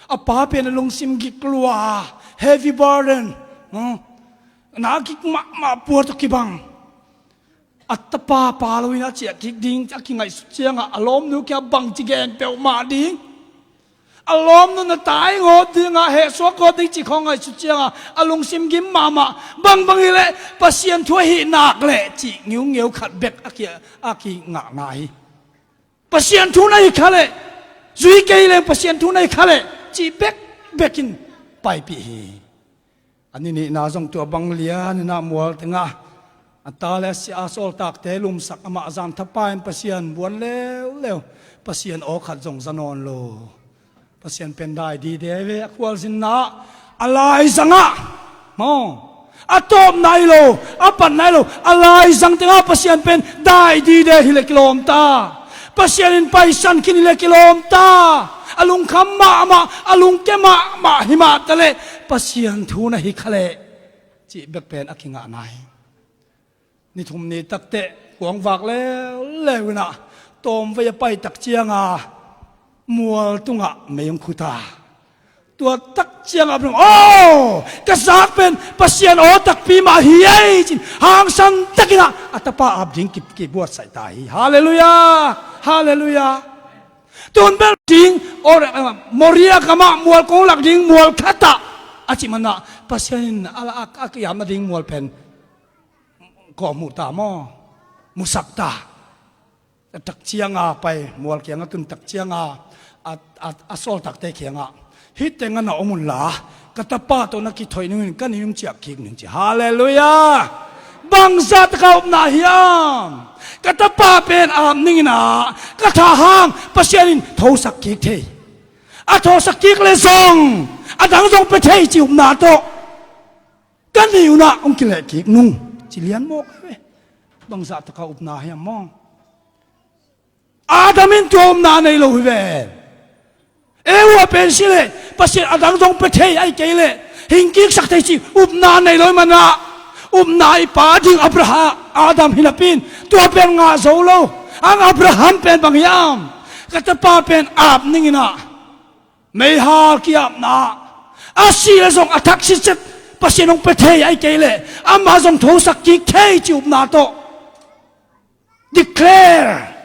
A pa pen a lungsim gik lua, heavy burden, hmm? Na gik mahmah pua tawh kibang. A tapa pa lo in a ciah kik ding a kingaihsut ciangah a lawmnu kiangah bangci gen peuhmah ding. A lawmnu na tai ngawt dingah hehsuak ngawt ding cih khawng ngaihsut ciangah a lungsim gim mahmah. Bangbang hileh Pasian thu ahi nak leh cih ngiungeu khat bek a ki, a kingahna hi. Pasian thu na hi kha leh, zui kei leng Pasian thu na hi kha leh cih bekbek in paipih hi. A ni nihna zong tua bang lian inah mual tengah a ta le a si a sawltakte lumsak amah zan thapa in Pasian buan leuleu. Pasian aw khat zong za nawn lo. Pasian pen dai dide ve a khualzinna a laizangah maw, a tawp nai lo, a pat nai lo, a laizang tengah Pasian pen dai dide hileh kilawm ta. Pasian in paisan khin hileh kilawm ta. A lungkham mahmah, a lungke mahmah himah taleh Pasian thu na hi kha leh cih bek pen a kingah nai. Ni thum ni takteh kuangvak leuleu inah tawmvei a pai tak cianga mual tungah mei hong khut a. Tua tak ciangah a bang, "Aw, ka zak pen Pasian aw takpi mah hi ei," cin hangsan takinah a tapa ap ding ki, kibuatsaih ta hi. Halleluiah. Halleluiah. Tun bel ding, or, eh, Moria gamah mual kong lak ding mual khatah a cih manah Pasian in a, a, a kiamna ding mual pen kawh muh ta maw? Musak ta. A tak cianga pai, mual kianga tun tak cianga a, a, a sawltakte kiangah, "Hih tengah na om unla ka tapa tawh na kithoih nungin ka ni hong ciah kik ning," ci. Halleluiah. Bangzah taka upna hiam? Ka tapa pen ap ninginah ka thahang Pasian in thosak kik thei. A thosak kik le zong a dang zong pia thei ci upna tawh ka ni unah hong kileh kik nung ci lian mawk ve. Bangzah taka upna hiam maw? Adam in tua upna nei lo hi ve. Eva pen si leh Pasian a dang zong pia thei ai kei leh hing kiksak thei ci upna nei lo hi manah upna i pa ding Abraham, Adam hi napi in tua pen ngah zo lo. Ang Abraham pen bang hiam? Ka tapa pen ap ninginah meihal kiapna a si le zong a thak sitset Pasian hong pia thei ai kei leh amah zong thosak kik thei ci upna tawh declare,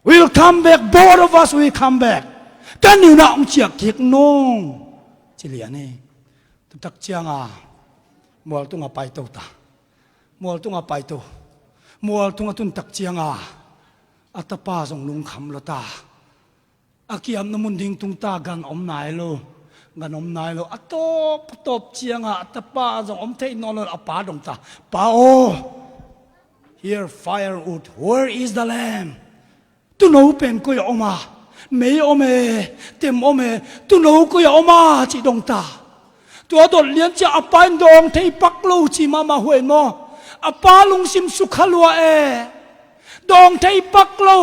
"We'll come back, both of us will come back." Ka ni unah hong ciah kik nung ci lian hi. Tutak cianga mual tungah paito ta. Mual tungah paito. Mual tungah tun tak cianga a tapa zong lungkham lo ta. A kiamna mun ding tung ta, gan om nai lo. Gan om nai lo. A tawp, a tawp ciangah a tapa zong om thei nawn lo, a pa dong ta. "Pa aw, here firewood, where is the lamb?" Tuuno pen koi a om a? Mei om e, tem om e, tuuno koi a om a? Cih dong ta. Tua dot lian ciah a pa in dawng thei pak lo ci mahmah huai maw? A pa lungsim sukha lua e. Dawng thei pak lo.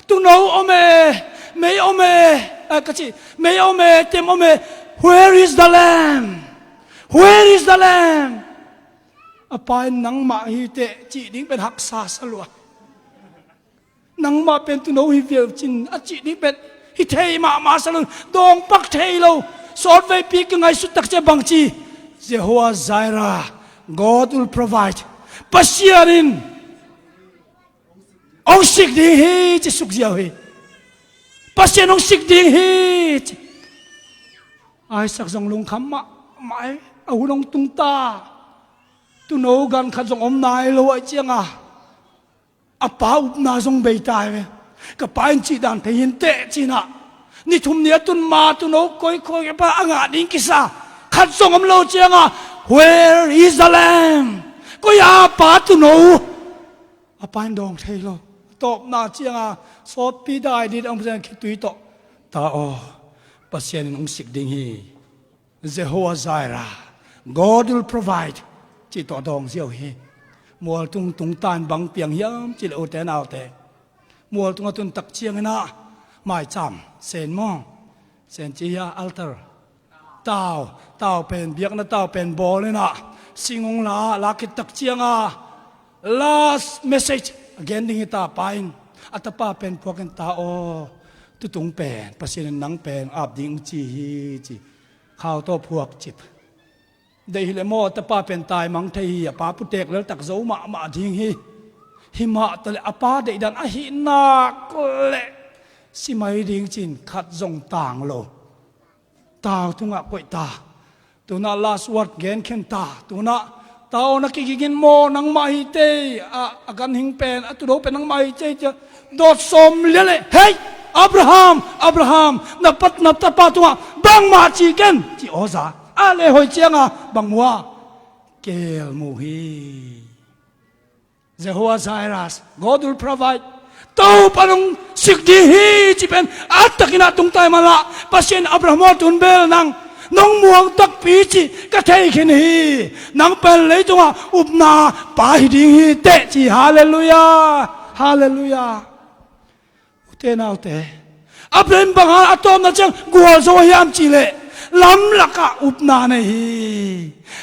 Tuuno om e, mei om e, a, ka ci, mei om e, tem om e. Where is the lamb? Where is the lamb? A pa in nangmah hi teh cih ding pen haksa sa lua. Nangmah pen tuuno hi viau cin a cih ding pen hi thei mahmah sa lo, dawng pak thei lo. Sawtveipi ka ngaihsut tak ciah bang ci, Jehovah Jireh, God will provide. Pasian in hong sik ding hi ci suk ziau hi. Pasian hong sik ding hi ci. Isaac zong lungkham mahmah e, a hun hong tung ta. Tuuno gan khat zong om nai lo ahih cianga a pa upna zong bei ta hi ve. Ka pa in cih dan thei hi inteh cinah ni thum ni a tun ma tuuno koi koi a pa a ngah ding kisa khat zong om lo cianga, where is the lamb? Koi a pa tuuno? A pa in dawng thei lo. A tawpna cianga sawtpi dai dit a om cianga khitui tawh, ta aw, Pasian in hong sik ding hi. Jehovah Jireh, God will provide, cih tawh dawng ziau hi. Mualtung tungta in bang piang hiam cih leh ute naute, mualtung a tun tak cianginah Maicam, sen maw? Sen ci hia, altar. Tau, tau pen, biakna tau pen bawl inah, sing hong la, la khit tak cianga last message a gen ding hi ta, pa in a tapa pen phuak in, ta aw, tutung pen Pasian in nang pen ap ding ci hi, ci. Khau tawh phuak cip. Deih hileh maw, a tapa pen taimang thei hi, a pa putek leltak zo mahmah ding hi. Himah taleh a pa deihdan ahih nak leh si mai ding cin khat zong tang lo. Tau tungah koih ta. Tunah last word gen khen ta. Tunah, ta aw, na kigingin maw, nangmah hi tei, a, a ganhing pen, a tudo pen nangmah hi tei, cia dawt sawm lian leh, hei, Abraham, Abraham, na pat, na tapa tungah bangmah ci ken, ci aw za. A leh hoih cianga bang mu a? Keel mu hi. Jehovah Jireh, God will provide. Topa nong sik ding hi, ci pen a takinah tungtai manlah, Pasian Abraham aw, tun bel nang nong muang takpi ci ka thei khin hi. Nang pen leitungah upna pa hi ding hi teh, ci. Halleluiah. Halleluiah. Ute naute, Abraham bang hang a tawpna ciang gualzo a hiam cihleh, lamlakah upna nei hi.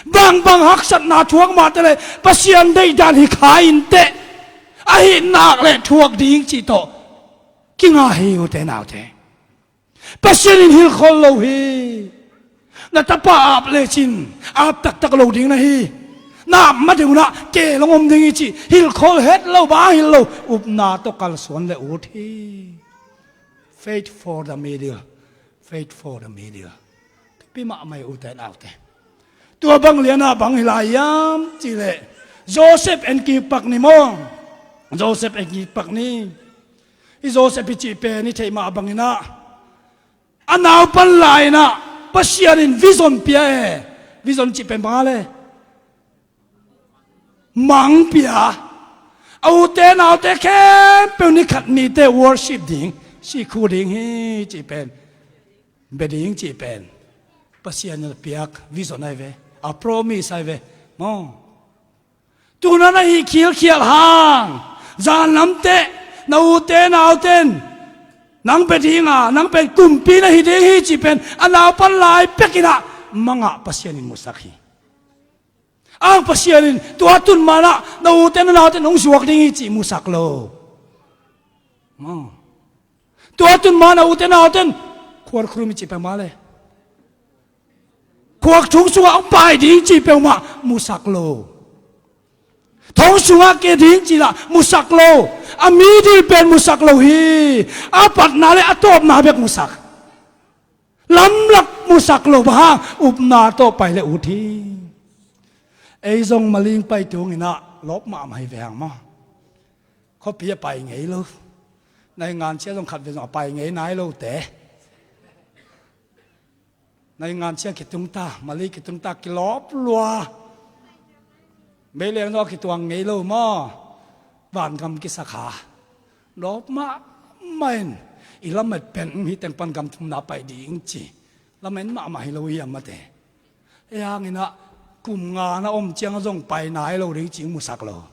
Bangbang haksatna thuak mahtaleh Pasian deihdan hi kha inteh, ahih nak leh thuak ding cih tawh kinga hi, ute naute. Pasian in hilhkhol lo hi. Na tapa ap lecin ap taktak lo ding na hi. Na ap ma deuhnah keel hong om ding hi cih hilhkhol het lo, bang hilh lo, upna tawh kalsuan le ut hi. Faith for the middle. Faith for the middle. Thupi mahmah hi, ute naute. Tua bang lianah bang hi lai hiam cihleh, Joseph en kik pak ni maw. Joseph en kik pak ni. Hih Joseph i cih pen i theih mah banginah, a naupan lai-inah Pasian in vision pia e. Vision cih pen bang a le? Mang pia. A ute naute khempeuh ni khat nite worship ding, sikhu ding hi cih pen, bia ding cih pen Pasian in a piak vision ahi ve. A promise ahi ve. Maw. Tuna na hih khilkhialh hang, zan lamteh na ute nauten nang bia dinga, nang pen kumpi na hi ding hi cih pen a naupan lai pekinah mangah Pasian in musak hi. Ang Pasian in tua tun manah na ute na nauten hong zuak ding hi cih musak lo. Maw. Tua tun manah ute nauten khual khurum i cih peuhmah le, khuak thong sungah hong pai ding cih peuhmah musak lo. Thong sungah ke ding cih lah musak lo. A middle pen musak lo hi. A patna le a tawpna bek musak. Lamlak musak lo, bang hang? Upna tawh pai le ut hi. Ei zong maling pai tunginah lawp mahmah hi ve hang maw. Khuapi a pai ngei lo. Naingan cia zong khat ve zong a pai ngei nai lote. Naingan cia kitung ta, mali kitung ta, kilawp lua. Meileng zong a kituang ngei lo maw. Vangam kisakha. Lawp mahmah in, i lamet pen, um, hih teng pan gam thumna pai ding ci. Lamen mahmah hi lo hiam mate. Ei hanginah kum nga na om ciang zong pai nai lo ding ci musak lo.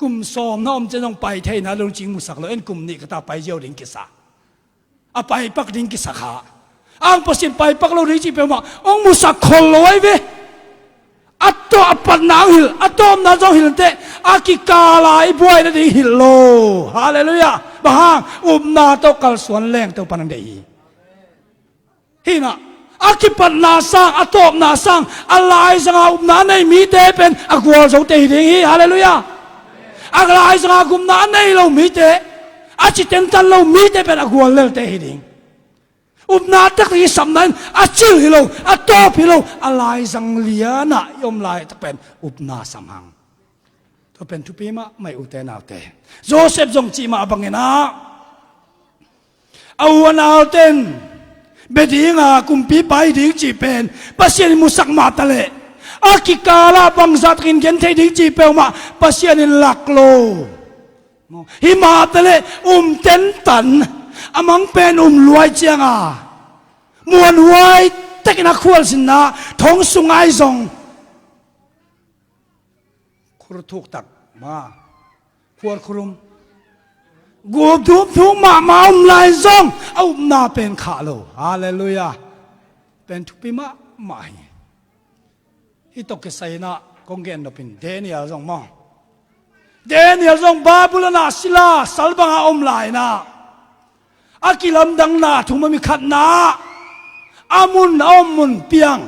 Kum sawm na om ciang zong pai thei nai lo ding ci musak lo. En kum nih ka ta pai ziau ding kisa. A paipak ding kisakha. Ang Pasian paipak lo ding cih peuhmah hong musak khol lo ahi ve. A tawh a patna hong hilh, a tawpna zong hilh teh, a kikala i buaina ding hilh lo. Halleluiah. Bang hang? Upna tawh kalsuan leng Topa nang deih hi. Hinah a kipatna sang, a tawpna sang, a laizanga upna a nei mite pen a gualzote hi ding hi. Halleluiah. A laizanga gupna a nei lo mite, a ci tentan lo mite pen a gual lelte hi ding. Upna taktak i sapna in a cil hi lo, a tawp hi lo, a laizang lianah i om laitak pen upna sam hang. Tua pen thupi mahmah hi, ute naute. Joseph zong cih mah banginah a u a nauten bia dinga kumpipa hi ding cih pen Pasian in musak mah taleh, a kikalah bangzah takin gen thei ding cih peuhmah Pasian in lak lo. Himah taleh um tentan, a mang pen um luai cianga muanhuai takin a khualzinna thong sung ai zong khur thuktak ma, khual khurum. Gupdum thuk mahmah om lai zong a upna pen khah lo. Halleluiah. Pen thupi mahmah hi. Hih tawh kisai inah kong gen nopin Daniel zong maw, Daniel zong Babylon ah sila sal banga om lai inah a kilamdangna thum a mi khatna a mun a om mun piang,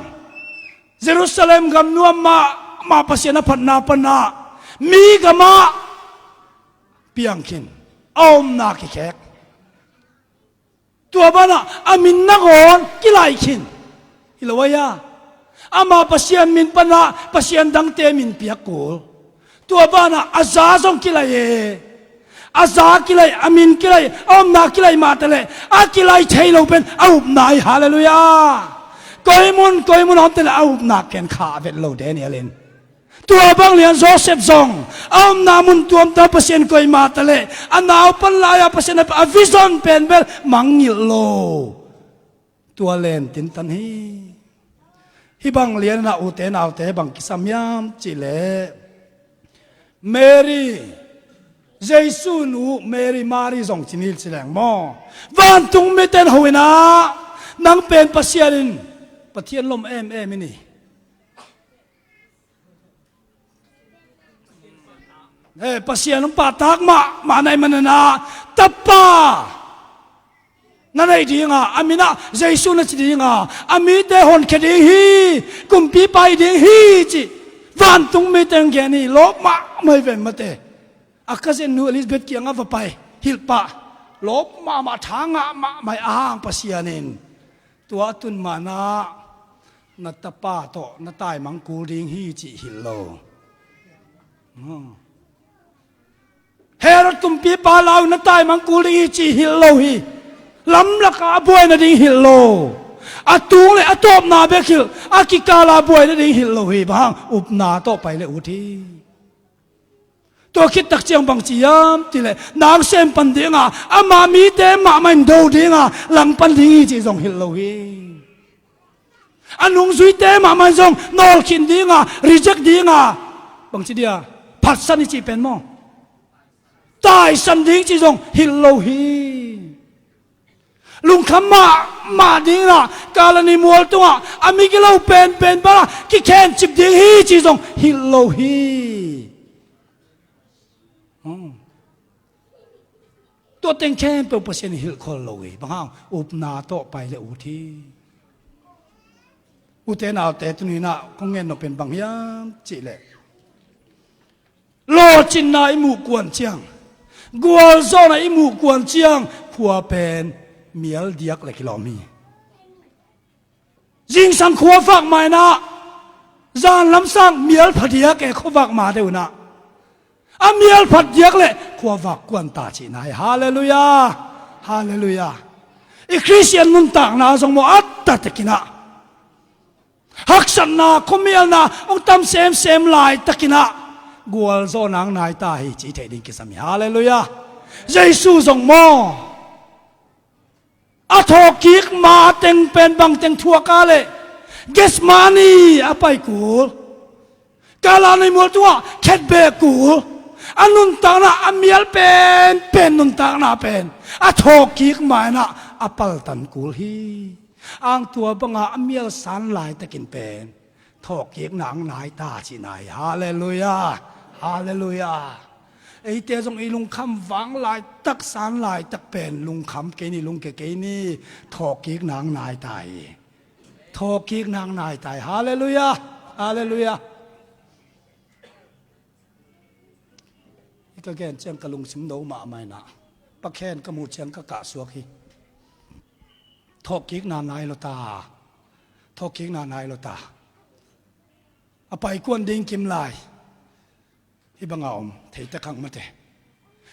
Jerusalem gamnuam mahmah Pasian a phatna panah mi gamah piang khin a omna kikhek. Tua banah a min nangawn kilaih khin. Hi lo ahi a, ama Pasian min panah pasian dangte min piak kul. Tua banah a za zong kilaih e. A za kilaih, a min kilaih, a omna kilaih mah taleh a kilaih thei lo pen a upna hi. Halleluiah. Koi mun koi mun a om taleh a upna ken khah vet lo Daniel in. Tua bang lian Joseph zong a omna mun tuamtuam Pasian koih mah taleh a naupan lai-a Pasian a vision pen bel mangngilh lo. Tua len tintan hi. Hih bang lianah ute naute bang kisam hiam cihleh Mary, Jesu nu Mary, Mary zong ci ni ci leng maw, vantung mite in ho inah nang pen Pasian in Pathian lom emem in hi. Eh, Pasian hong pahtak mahmah na hih manin ah tapa na neih dinga, a minah Jesu na ci dinga, a mite honkhia ding hi, kumpipa hi ding hi cih vantung mite hong gen hi. Lawp mahmah hi ve mate. A cousin nu Elizabeth kiangah va pai hilh pah. Lawp mahmah, tha ngah mahmah hi a hang Pasian in. Tua a tun manah na tapa tawh na taimang kul ding hi cih hilh lo. Hmm. Herod kumpipa lau na taimang kul ding hi cih hilh lo hi. Lamlakah a buai nading hilh lo. A tung le a tawpna bek hilh, a kikala buai nading hilh lo hi. Bang hang? Upna tawh pai le ut hi. Tua khit takciang bang ci hiam cihleh nang sem pan dinga, ama mite mahmah in do dinga langpan ding hi cih zong hilh lo hi. A nungzuite mahmah in zong nawlkhin dinga, reject dinga, bang ci dia, phatsan hi cih pen maw, taisan ding cih zong hilh lo hi. Lungkham mahmah dingin ah Kalvari mual tungah a migilo penpen bangah kikhencip ding hi cih zong hilh lo hi. Hmm. Tua teng khempeuh Pasian in hilhkhol lo hi. Bang hang? Upna tawh pai le ut hi. Ute naute, tuni-in ah kong gen nop pen bang hiam cihleh, lawhcinna i muh kuan ciang, gualzawhna i muh kuan ciang, khua pen mial diak le kilawm hi. Zingsang khua vak ma-in ah, zan lamsang mial pha diak e, khua vak ma deuh in ah. A mial phat diak le khua vak kuan ta cihna hi. Halleluiah. Halleluiah. I Khristian nuntakna zong maw, a taktakin ah haksatna, khuamialna hong tam semsem laitakin ah gualzawhna hong nai ta hi cih theih ding kisam hi. Halleluiah. Jesu zong maw, a thawhkik ma teng pen bangteng thuak a leh Gethsemane a pai kul. Kalvari mual tungah khetbeh kul. A nuntakna, a mial penpen nuntakna pen a thawhkik ma-in ah a paltan kul hi. Ang tua banga a mial san laitakin pen thawhkikna hong nai ta cihna hi. Halleluiah. Halleluiah. Eite zong i lungkham vang laitak, san laitak pen lungkham kei ni, lungke kei ni, thawhkikna hong nai ta hi. Thawhkikna hong nai ta hi. Halleluiah. Halleluiah. Hih ka gen ciang ka lungsim no mahmah in ah, Pa Khen ka muh ciang ka kahsuak hi. Thawhkikna nai lo ta. Thawhkikna nai lo ta. A paikuan ding kim lai. Hih banga om thei ta khang mate.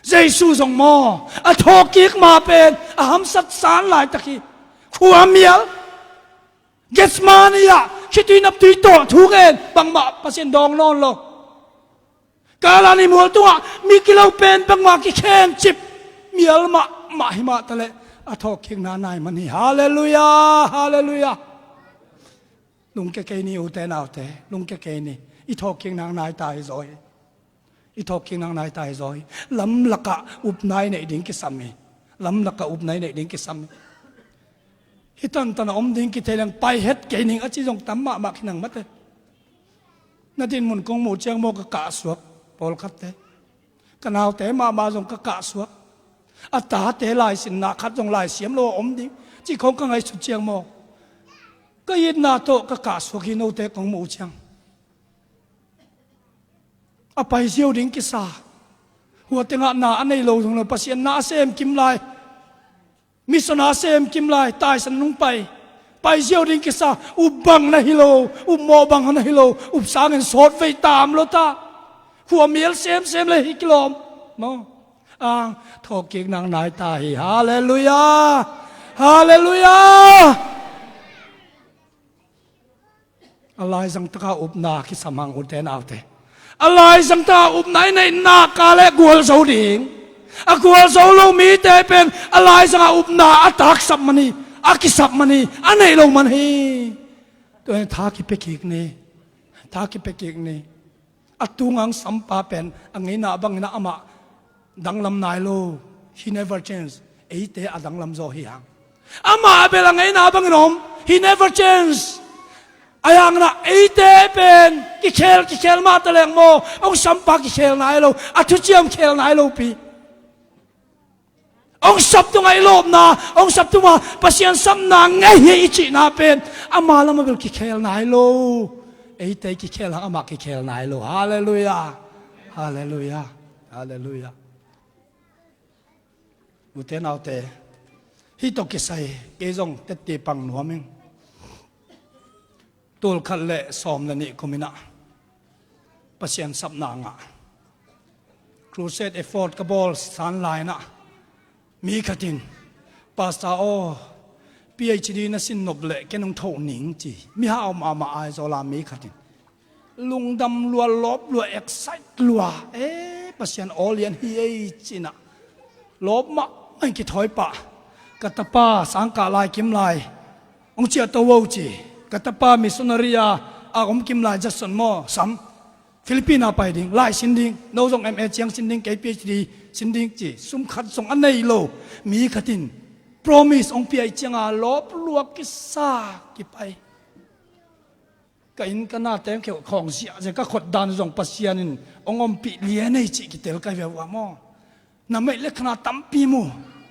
Jesu zong maw, a thawhkik ma pen a hamsat san laitak hi. Khua mial. Gethsemane ah khitui naptui tawh thu gen, bangmah Pasian dawng nawn lo. Kalvari mual tungah migilo pen bangmah kikhencip, mial mahmah hi mah taleh a thawhkikna nai man hi. Halleluiah. Halleluiah. Lungke kei ni, ute naute, lungke kei ni. I thawhkikna hong nai ta hi zaw hi. I thawhkikna nai ta hi zaw hi. Lamlakah upna i neih ding kisam hi. Lamlakah upna i neih ding kisam hi. Hih tantan a om ding kithei leng pai het kei ning a ci zong tam mahmah khin ang mate. Na dinmun kong muh ciang maw ka kahsuak pawlkhatte. Ka naute mahmah zong ka kahsuak. A tate laisinna khat zong laisiam lo a om ding ci khong ka ngaihsut ciang maw ka itna tawh ka kahsuak hi, note kong muh uh ciang. A pai ziau ding kisa. Hua tengah na a nei lo zong lo, Pasian na a sem kim lai. Mission a sem kim lai, taisan nung pai. Pai ziau ding kisa, up bang na hi lo, up mawh bang na hi lo, up sangin sawt veih tam lo ta. Khua mial semsem le hi kilawm. Maw. Ang thawhkik nang nai ta hi. Halleluiah. Halleluiah. A laizang taka upna kisam hang, ute naute. A laizang taka upna i neih nak leh gualzo ding. A gualzo lo mite pen a laizanga upna a taksap man hi, a kisap man hi, a neih lo man hi. Tua hi tha kipia kik ni. Tha kipia kik ni. A tungang sampa pen a ngeina bangin amah danglam nai lo. He never change. Eite a danglam zaw hi hang. Amah a bel a ngeina bangin om. He never change. A hangna eite pen kikhel kikhel mah ta leng maw, hong sampa kikhel nai lo. A thuciam khel nai lo pi. Hong sap tungah i lawpna, hong sap tungah Pasian sapna ngei hi i cihna pen ama lamah bel kikhel nai lo. Eite kikhel hang, amah kikhel nai lo. Halleluiah. Halleluiah. Halleluiah. Ute naute, hih tawh kisai kei zong tette pang nuam ing. Tul khat le sawm le nih kum inah Pasian sapna ngah. Crusade effort ka bawl san lai inah mi khat in, "Pastor aw, P H D na sin nop leh ken hong thoh ning," ci. Mihau mahmah Aizawl a mi khat in. Lungdam lua, lawp lua, excite lua. "Eh, Pasian aw lian hi ei," ci inah. Lawp mahmah in kithawi pah. "Ka tapa sangkah lai kim lai hong ciahto o," ci. "Ka tapa missionary a, a om kim lai Judson maw, sam. Philippine a pai ding, lai sin ding, no zong M A ciang sin ding, kei P H D sin ding," ci. Sum khat zong a nei lo mi khat in promise hong pia i cianga lawp lua kisa kipai. Ka inn ka na teng kheuh khawng ziahziah, ka khot dan zong Pasian in hong ompih lian ei cih kitel ka hi ve uh a maw. Na meih le khana tampi mu.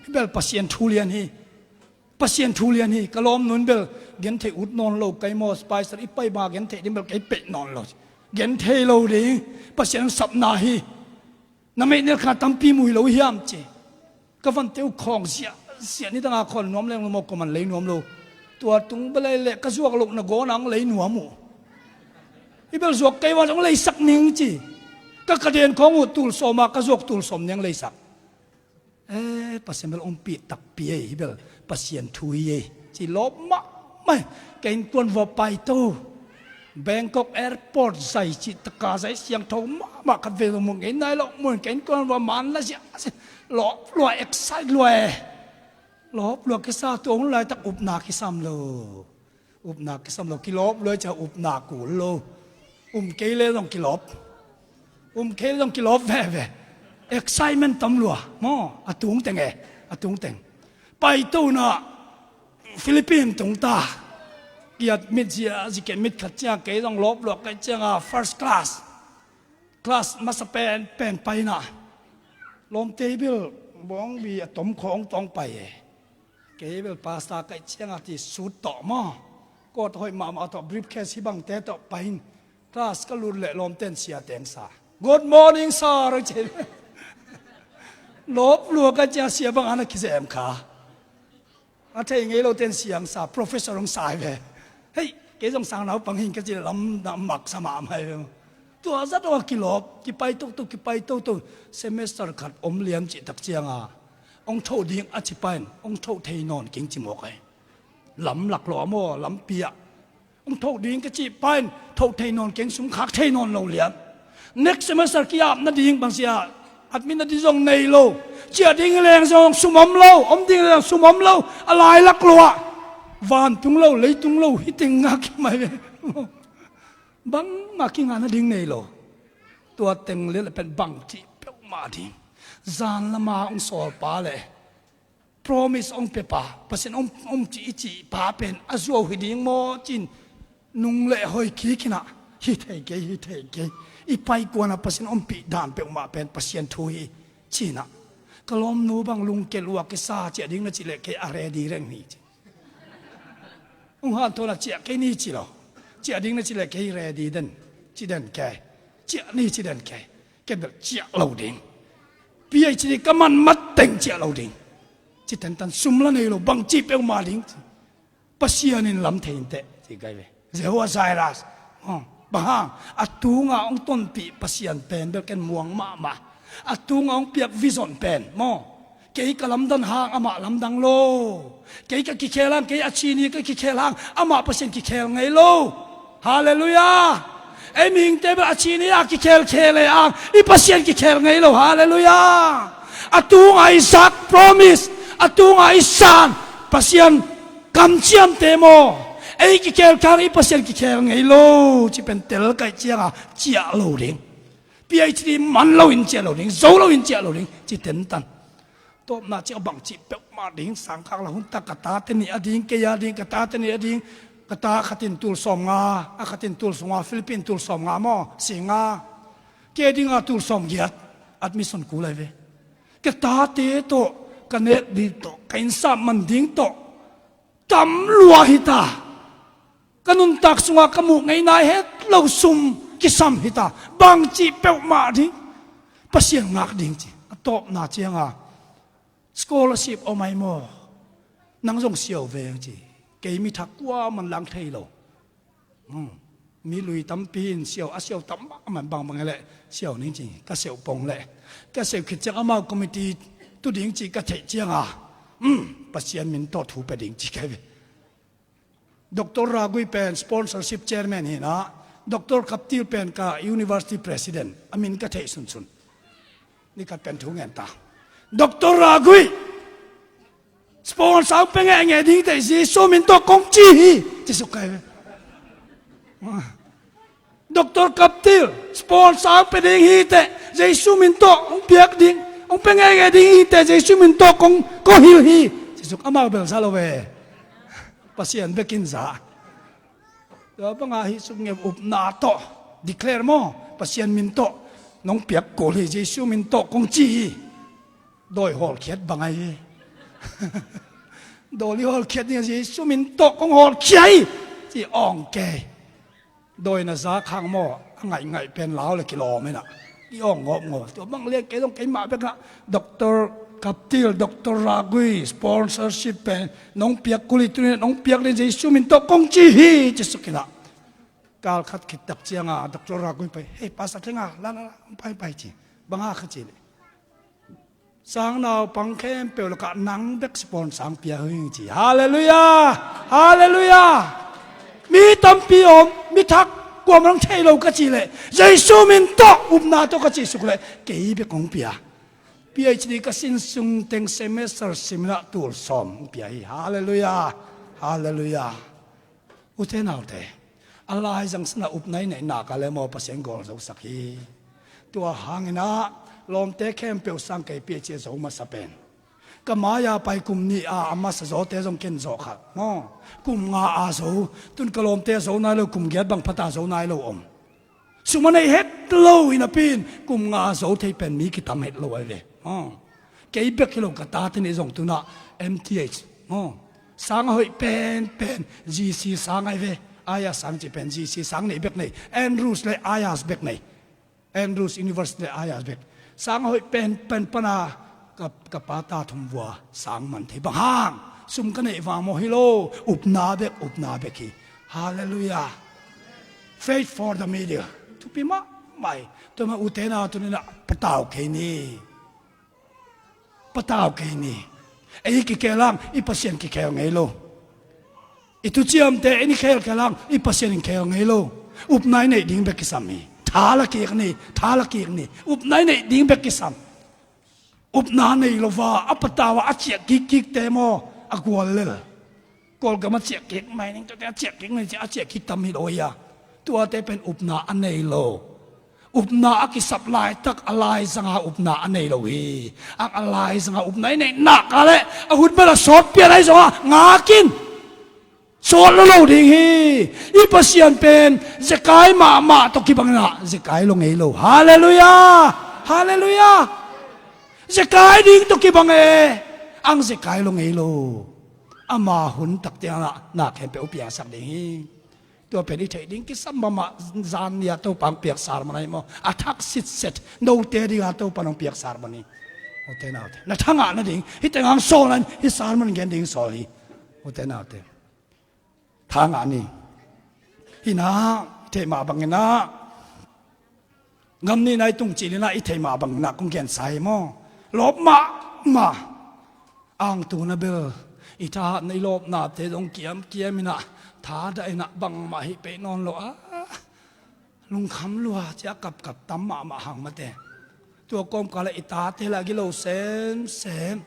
Hih bel Pasian thu lian hi. Pasian thu lian hi. Ka lawmnu in bel genthei ut nawn lo, kei maw Spicer i pai banga genthei ding bel kei peih nawn lo. Genthei lo ding. Pasian sapna hi. Na meih le khana tampi mu hi lo hiam ci. Ka vante uh khawng ziahziah, nidanga khawl nuam leng lo maw, kuaman lei nuam lo. Tua tung bel ei leh ka zuak loh nangawn ang lei nuam uh. Hih bel zuak kei vang hong leisak ning ci. Ka, ka den khawng uh tul sawma ka zuak tul sawm ni ang leisak. Eh, Pasian bel ompih takpi ei, hih bel Pasian thu hi ei ci lawp mahmah. Ka innkuan vua paito. Bangkok airport zai cih taka zai siangtho mahmah khat vei lo mu ngei nai lo mu in ka innkuan vua man la ziahziah. Lawp lua, excite lua e. Lawp lua kisa, tua hun laitak upna kisam lo. Upna kisam lo, kilawp lua i cia upna kul lo. Um kei le zong kilawp. Um kei le zong kilawp veve. Excitement tam lua maw, a tungteng e, a tungteng. Paito na Philippine tungta. Kiat mit zia, ziket mit khat ciang kei zong lawp lua kei cianga first class. Class masa pen, pen paina. Lawmte bel bawngbi a tom khawng tawng pai e. Kei bel pastor kaih cianga ti suit tawh maw, coat hoih mahmah tawh, briefcase hih bangte tawh pai in. Class ka lut leh lawmten sia teng sa. "Good morning, sir," ci. Lawp lua ka cia sia bang ana kizem kha. A thei ngei lo ten siang sa, professor hong sai ve. "Hei, kei zong sang naupang hing," ka ci lam na mak sa mahmah hi ve. Tua zat aw a kilawp, kipai toto, kipai toto. Semester khat om liam cih tak cianga hong thoh ding a ci pain hong thoh thei nawn keng ci mawk ai. Lamlak lo a maw, lampi ah. Hong thoh ding ka cih pain thoh thei nawn keng, sum khak thei nawn lo liam. Next semester ki-ap nading bangsia, admit nading zong nei lo. Ciah ding leng zong sum om lo, om ding leng sum om lo. A lailak lo ah, vantung lo, leitung lo, hih teng ngak mai ve. Bangmah kingah nading nei lo. Tua teng le pen bangci peuhmah ding. Zan lama hong sawlpa le promise hong pepa, Pasian hong, hong ci i cihpa pen a zuau hi ding maw cin, nung le hoi kik inah, hi thei kei, hi thei kei. I paikuana Pasian hong pih dan peuhmah pen Pasian thu hi cinah, ka lawmnu bang lungkel uh a kisa, ciah ding na cih leh kei a ready reng hi ci. Hong hanthawn a ciah kei ni ci lo. Ciah ding na cih leh kei ready den, ci den kei. Ciah ni ci den kei. Ken bel ciah lo ding. PhD ka man mat teng ciah lo ding. Ci tentan, sum la nei lo, bangci peuhmah ding ci. Pasian in lam thei inteh ci kai ve. Jehovah Jireh. Oh, bang hang, a tunga hong tonpih Pasian pen bel ken muang mahmah. A tunga hong piak vision pen maw, kei ka lamdang hang amah lamdang lo. Kei ka kikhel hang, kei a ci ni ka kikhel hang amah Pasian kikhel ngei lo. Halleluiah. Ei mihingte bel a ci ni a kikhelkhel ei hang, i Pasian kikhel ngei lo. Halleluiah. A tunga i zak promise, a tunga i san Pasian kamciamte maw, ei kikhel khang i Pasian kikhel ngei lo. Ci pen tel kaih cianga ciah lo ding. PhD man loin ciah lo ding, zo loin ciah lo ding. Ci tentan. Tawpna ciah bangci peuhmah ding, sangkhak la hun tak ka tate nih a ding, kei a ding, ka tate nih a ding, ka ta khatin tul sawm nga, a khatin tul sawm nga, Philippine tul sawm nga maw, si nga. Kei dinga tul sawm giat, admission kul ai ve. Ka tate tawh, ka nek ding tawh, ka innsap man ding tawh, tam lua hita. Ka nuntak sunga ka muh ngei nai het lo sum kisam hita. Bangci peuhmah ding. Pasian ngak ding ci. A tawpna cianga scholarship om ai maw? Nang zong siau veng ci. Kei mi thak kuaman lang thei lo. Hmm. Mi lui tampi in siau, a siau tam mahmah bangbang leh siau ning ci, ka siau pong leh. Ka siau khit ciang amau committee tu ding ci ka theih cianga, hmm, Pasian min tawh thu pia ding ci kai ve. Doctor Ragui pen sponsorship chairman hinah, Doctor Kaptil pen ka university president, a min ka theih sunsun. Ni khat pen thu ngen ta. Doctor Ragui sponsor hong pia ngeingei ding teh Jesu min tawh kong ci hi, ci suk kai ve. Doctor Kaptil sponsor hong pia ding hi teh Jesu min tawh hong piak ding, hong pia ngeingei ding hi teh Jesu min tawh kong, kong hilh hi, ci suk. Amau bel za lo ve. Pasian bekin za. Tua banga hih suk ngeu upna tawh declare maw, Pasian min tawh nong piak kul hi, Jesu min tawh kong ci hi. Dawi hawlkhiat bang ahi hi. Dawi hawlkhiat ding a, Jesu min tawh kong hawlkhia hi, ci awng kei. Dawi na za khang maw, a ngaihngaih pen lau le kilawm inah i awng ngawpngawp. Tua bang lian kei zong keimah bekah Doctor Kaptil, Doctor Ragui sponsorship pen nong piak kul hi, tuni nong piak ding Jesu min tawh kong ci hi, ci suk inah. Kal khat khit tak cianga Doctor Ragui pai, hei, Pastor Thenga, la la la, pai pai ci. Bang a kha ci leh, sang naupang khempeuh lakah nang bek sponsor hong pia hi ci. Halleluiah. Halleluiah. Mi tampi om, mi thak kuaman hong thei lo ka ci leh, Jesu min tawh, upna tawh ka ci suk leh kei bek hong pia. PhD ka sin sung teng semester siminah tul sawm hong pia hi. Halleluiah. Halleluiah. Ute naute, a laizang sana upna i neih nak a le maw, Pasian gawl zosak hi. Tua hanginah lawmte khempeuh sang kei PhD a zo masa pen, ka mai-a pai kum nih a, a masa zawte zong ken zawh khat maw. Kum nga a zo, tun ka lawmte a zo nai lo, kum giat bang phata zo nai lo om. Sum a neih het lo hi napi-in kum nga a zo thei pen mi kitam het lo ahi ve. Aw. Kei bek hi lo, ka tate nih zong tunah M T H, aw, sang a hoih penpen G C sang ahi ve. Ayas sang cih pen G C sang nih bek nei. Andrews le Ayas bek nei. Andrews University le Ayas bek. Sang a hoih penpen pana ka, ka pa ta thumvua sang man thei. Bang hang? Sum ka neih vang maw? Hi lo. Upna bek, upna bek hi. Halleluiah. Faith for the middle. Thupi mahmah hi. Tua mah ute nau, tuni-in ah patau kei ni. Patau kei ni. Ei kikhel hang i Pasian kikhel ngei lo. I thuciamte in i khelkhel hang i Pasian in khel ngei lo. Upna i neih ding bek kisam hi. Tha la kik ni, tha la kik ni. Upna i neih ding bek kisam. Upna nei lo a, a patau a, a ciah kikkikte maw, a gual lel. Kawlgam a ciah kik mai ning, tuate a ciah kik mai, a ciah kik tam hi lo hi a. Tuate pen upna a nei lo. Upna a kisap laitak a laizanga upna a nei lo hi. A, a laizanga upna i neih nak leh a hun bel a sawt pian ahi zongah ngak in. Sawt lo lo ding hi. I Pasian pen zekai mahmah tawh kibang inah zekai lo ngei lo. Halleluiah. Halleluiah. Zekai ding tawh kibang e, ang zekai lo ngei lo. Ama hun takte ah na khempeuh piangsak ding hi. Tua pen i theih ding kisam mahmah. Zan ni-a Topa hong piak sermon ahi maw? A thak sitset note dinga Topa hong piak sermon hi. Ute naute, na thangah nading hih tengah hong sawl in, hih sermon gen ding sawl hi. Ute naute, thangah ni. Hinah i theih mah banginah gam nihna i tung cil inah i theih mah banginah kong gensa hi maw? Lawp mahmah. Angtuna bel i thahatna, i lawpnate zong kiamkiam inah, thadah inah bangmah hih peih nawn lo a, lungkham lua cia kapkap tam mahmah hang mate. Tua kawmkal ah i tate lah gilo semsem.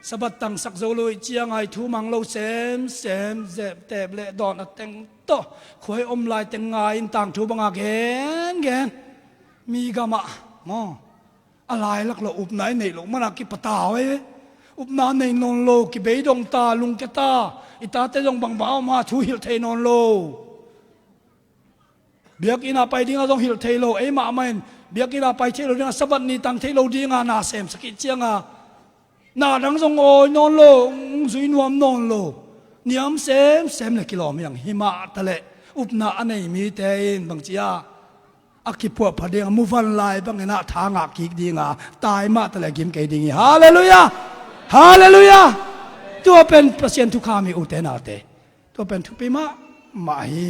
Sabbath tangsak zo lo ih cianga i thu mang lo semsem, zep teep le dawn a teng tawh khuai om lai teng ngai in tangthu banga gengen. Mi gamah maw, a lailak lo upna i neih loh mana kipatau e. Upna nei nawn lo, kibeidong ta, lungkia ta. I tate zong bangbang a om a, thu hilh thei nawn lo. Biakinn ah pai dinga zong hilh thei lo, ei mahmah in biakinn ah pai thei lo dinga, Sabbath ni tang thei lo dinga na semsak ih cianga, na dang zong awi nawn lo, zui nuam nawn lo. Niam semsem le kilawm hi ang. Himah taleh upna a nei mite in bangci-a a kipuahpha dinga, muvanlai banginah tha ngah kik dinga, tai mah taleh gim kei ding hi. Halleluiah. Halleluiah. Tua pen Pasian thukham hi, ute naute. Tua pen thupi mahmah hi.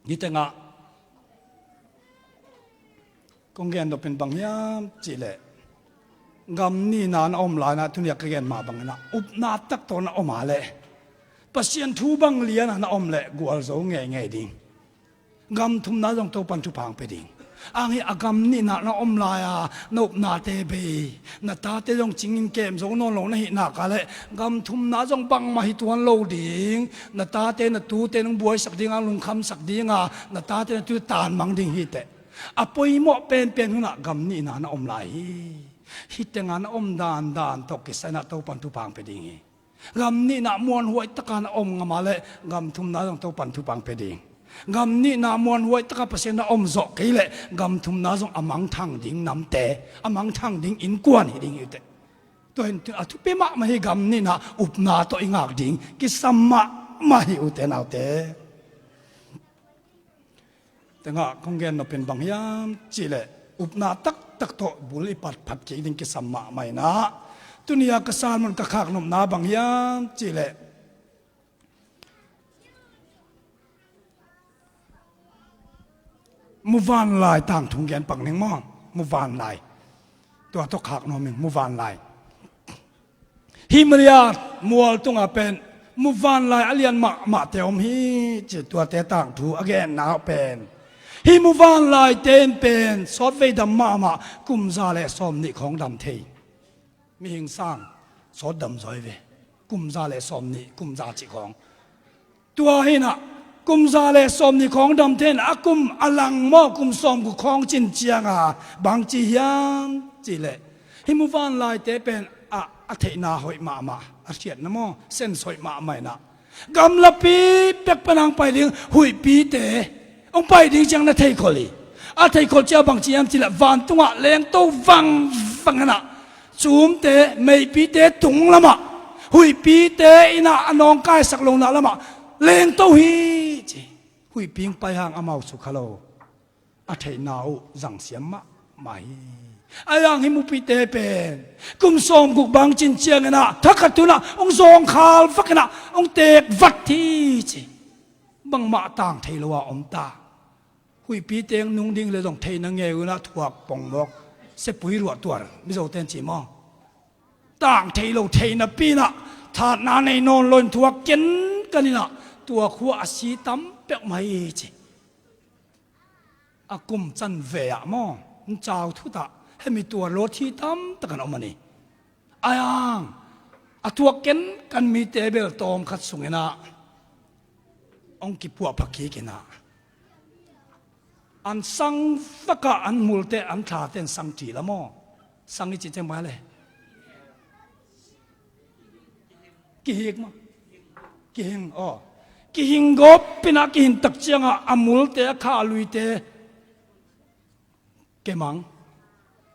Hih tengah kong gen nop in bang hiam cihleh, gam nihna na om lainah, tuni-a ka gen mah banginah upna tak tawh na om a leh, Pasian thu bang lianah na om leh gualzo ngeingei ding. Gam thumna zong Topan thupha hong pia ding. Ang hi a gam nihna na om lai-a na upnate bei, na tate zong cingin kem zo nawn lo na hih nak leh gam thumna zong bangmah hi tuan lo ding. Na tate, na tute nong buaisak dinga, lungkhamsak dinga, na tate na tute tanmang ding hi teh. A poimawh penpen hunah gam nihna na om lai hi. Hih tengah na om dandan tawh kisai inah Topan thupha hong pia ding hi. Gam nihna muanhuai taka na om ngam a leh gam thumna zong Topan thupha hong pia ding. Gam nihna muanhuai taka Pasian na om zawh kei leh gam thumna zong a mangthang ding namte, a mangthang ding innkuan hi ding hi uh teh. Tua hi in a thupi mahmah hi, gam nihna upna tawh i ngak ding kisam mahmah hi, ute naute. Tengah kong gen nop in bang hiam cihleh, upna taktak tawh bul i patphat kik ding kisam mahmah inah, tuni-a ka sermon ka khak nopna bang hiam cihleh, muvanlai tangthu gen pak ning maw? Muvanlai. Tua tawh khak nuam ing, muvanlai. Hih Moriah mual tungah pen muvanlai a lian mahmahte om hi ci, tuate tangthu a genna uh pen. Hih muvanlaite in pen sawtvei dam mahmah, kum za le sawm nih khawng dam thei. Mihing sang sawt dam zaw hi ve. Kum za le sawm nih, kum za cih khawng. Tua hi inah, kum za le sawm nih khawng dam thei inah, a kum a lang maw, kum sawm guk khawng cin cianga bangci hiam cihleh, hih muvanlaite pen a, a theihna hoih mahmah, a hriatna maw, sense hoih mahmah inah, gamlapi pek pan hong pai ding huihpite hong pai ding ciang na theikhol hi. A theikhol ciang bangci hiam cihleh, vantungah lengto vangvang inah, cumte, meipite tung lamah, huihpite inah a nawngkaisak lohna lamah lengto hi ci. Huihpi hong pai hang amau sukha lo. A theihna uh zangsiam mahmah hi. A yang hih mupite pen kum sawm guk bang cin ciang inah, thakhat tu inah hong zawngkhal vak inah hong teek vat hi ci. Bangmah tang thei lo a om ta. Huihpi teng nung ding le zong theihna ngei uh inah thuak pongmawk, sepui ruah tuar, Mizote in ci maw? Tang thei lo, theihna pi inah, thatna nei nawn lo in thuak kenkan inah, tua khua a si tam peuhmah hi ci. A kum can ve ah maw, cau thutah hemi tuar lo thi tamtak an om a ni. Ai ang, a thuak kenkan mite bel tawmkhat sung inah hong kipuahpha kik inah, An sang vakah an multe an thlate in sang ṭi la maw? Sang i cih ciang bang le kihik maw? Kihing aw. Kihing gawp inah kihin tak ciangah a multe a kha a luite kemang.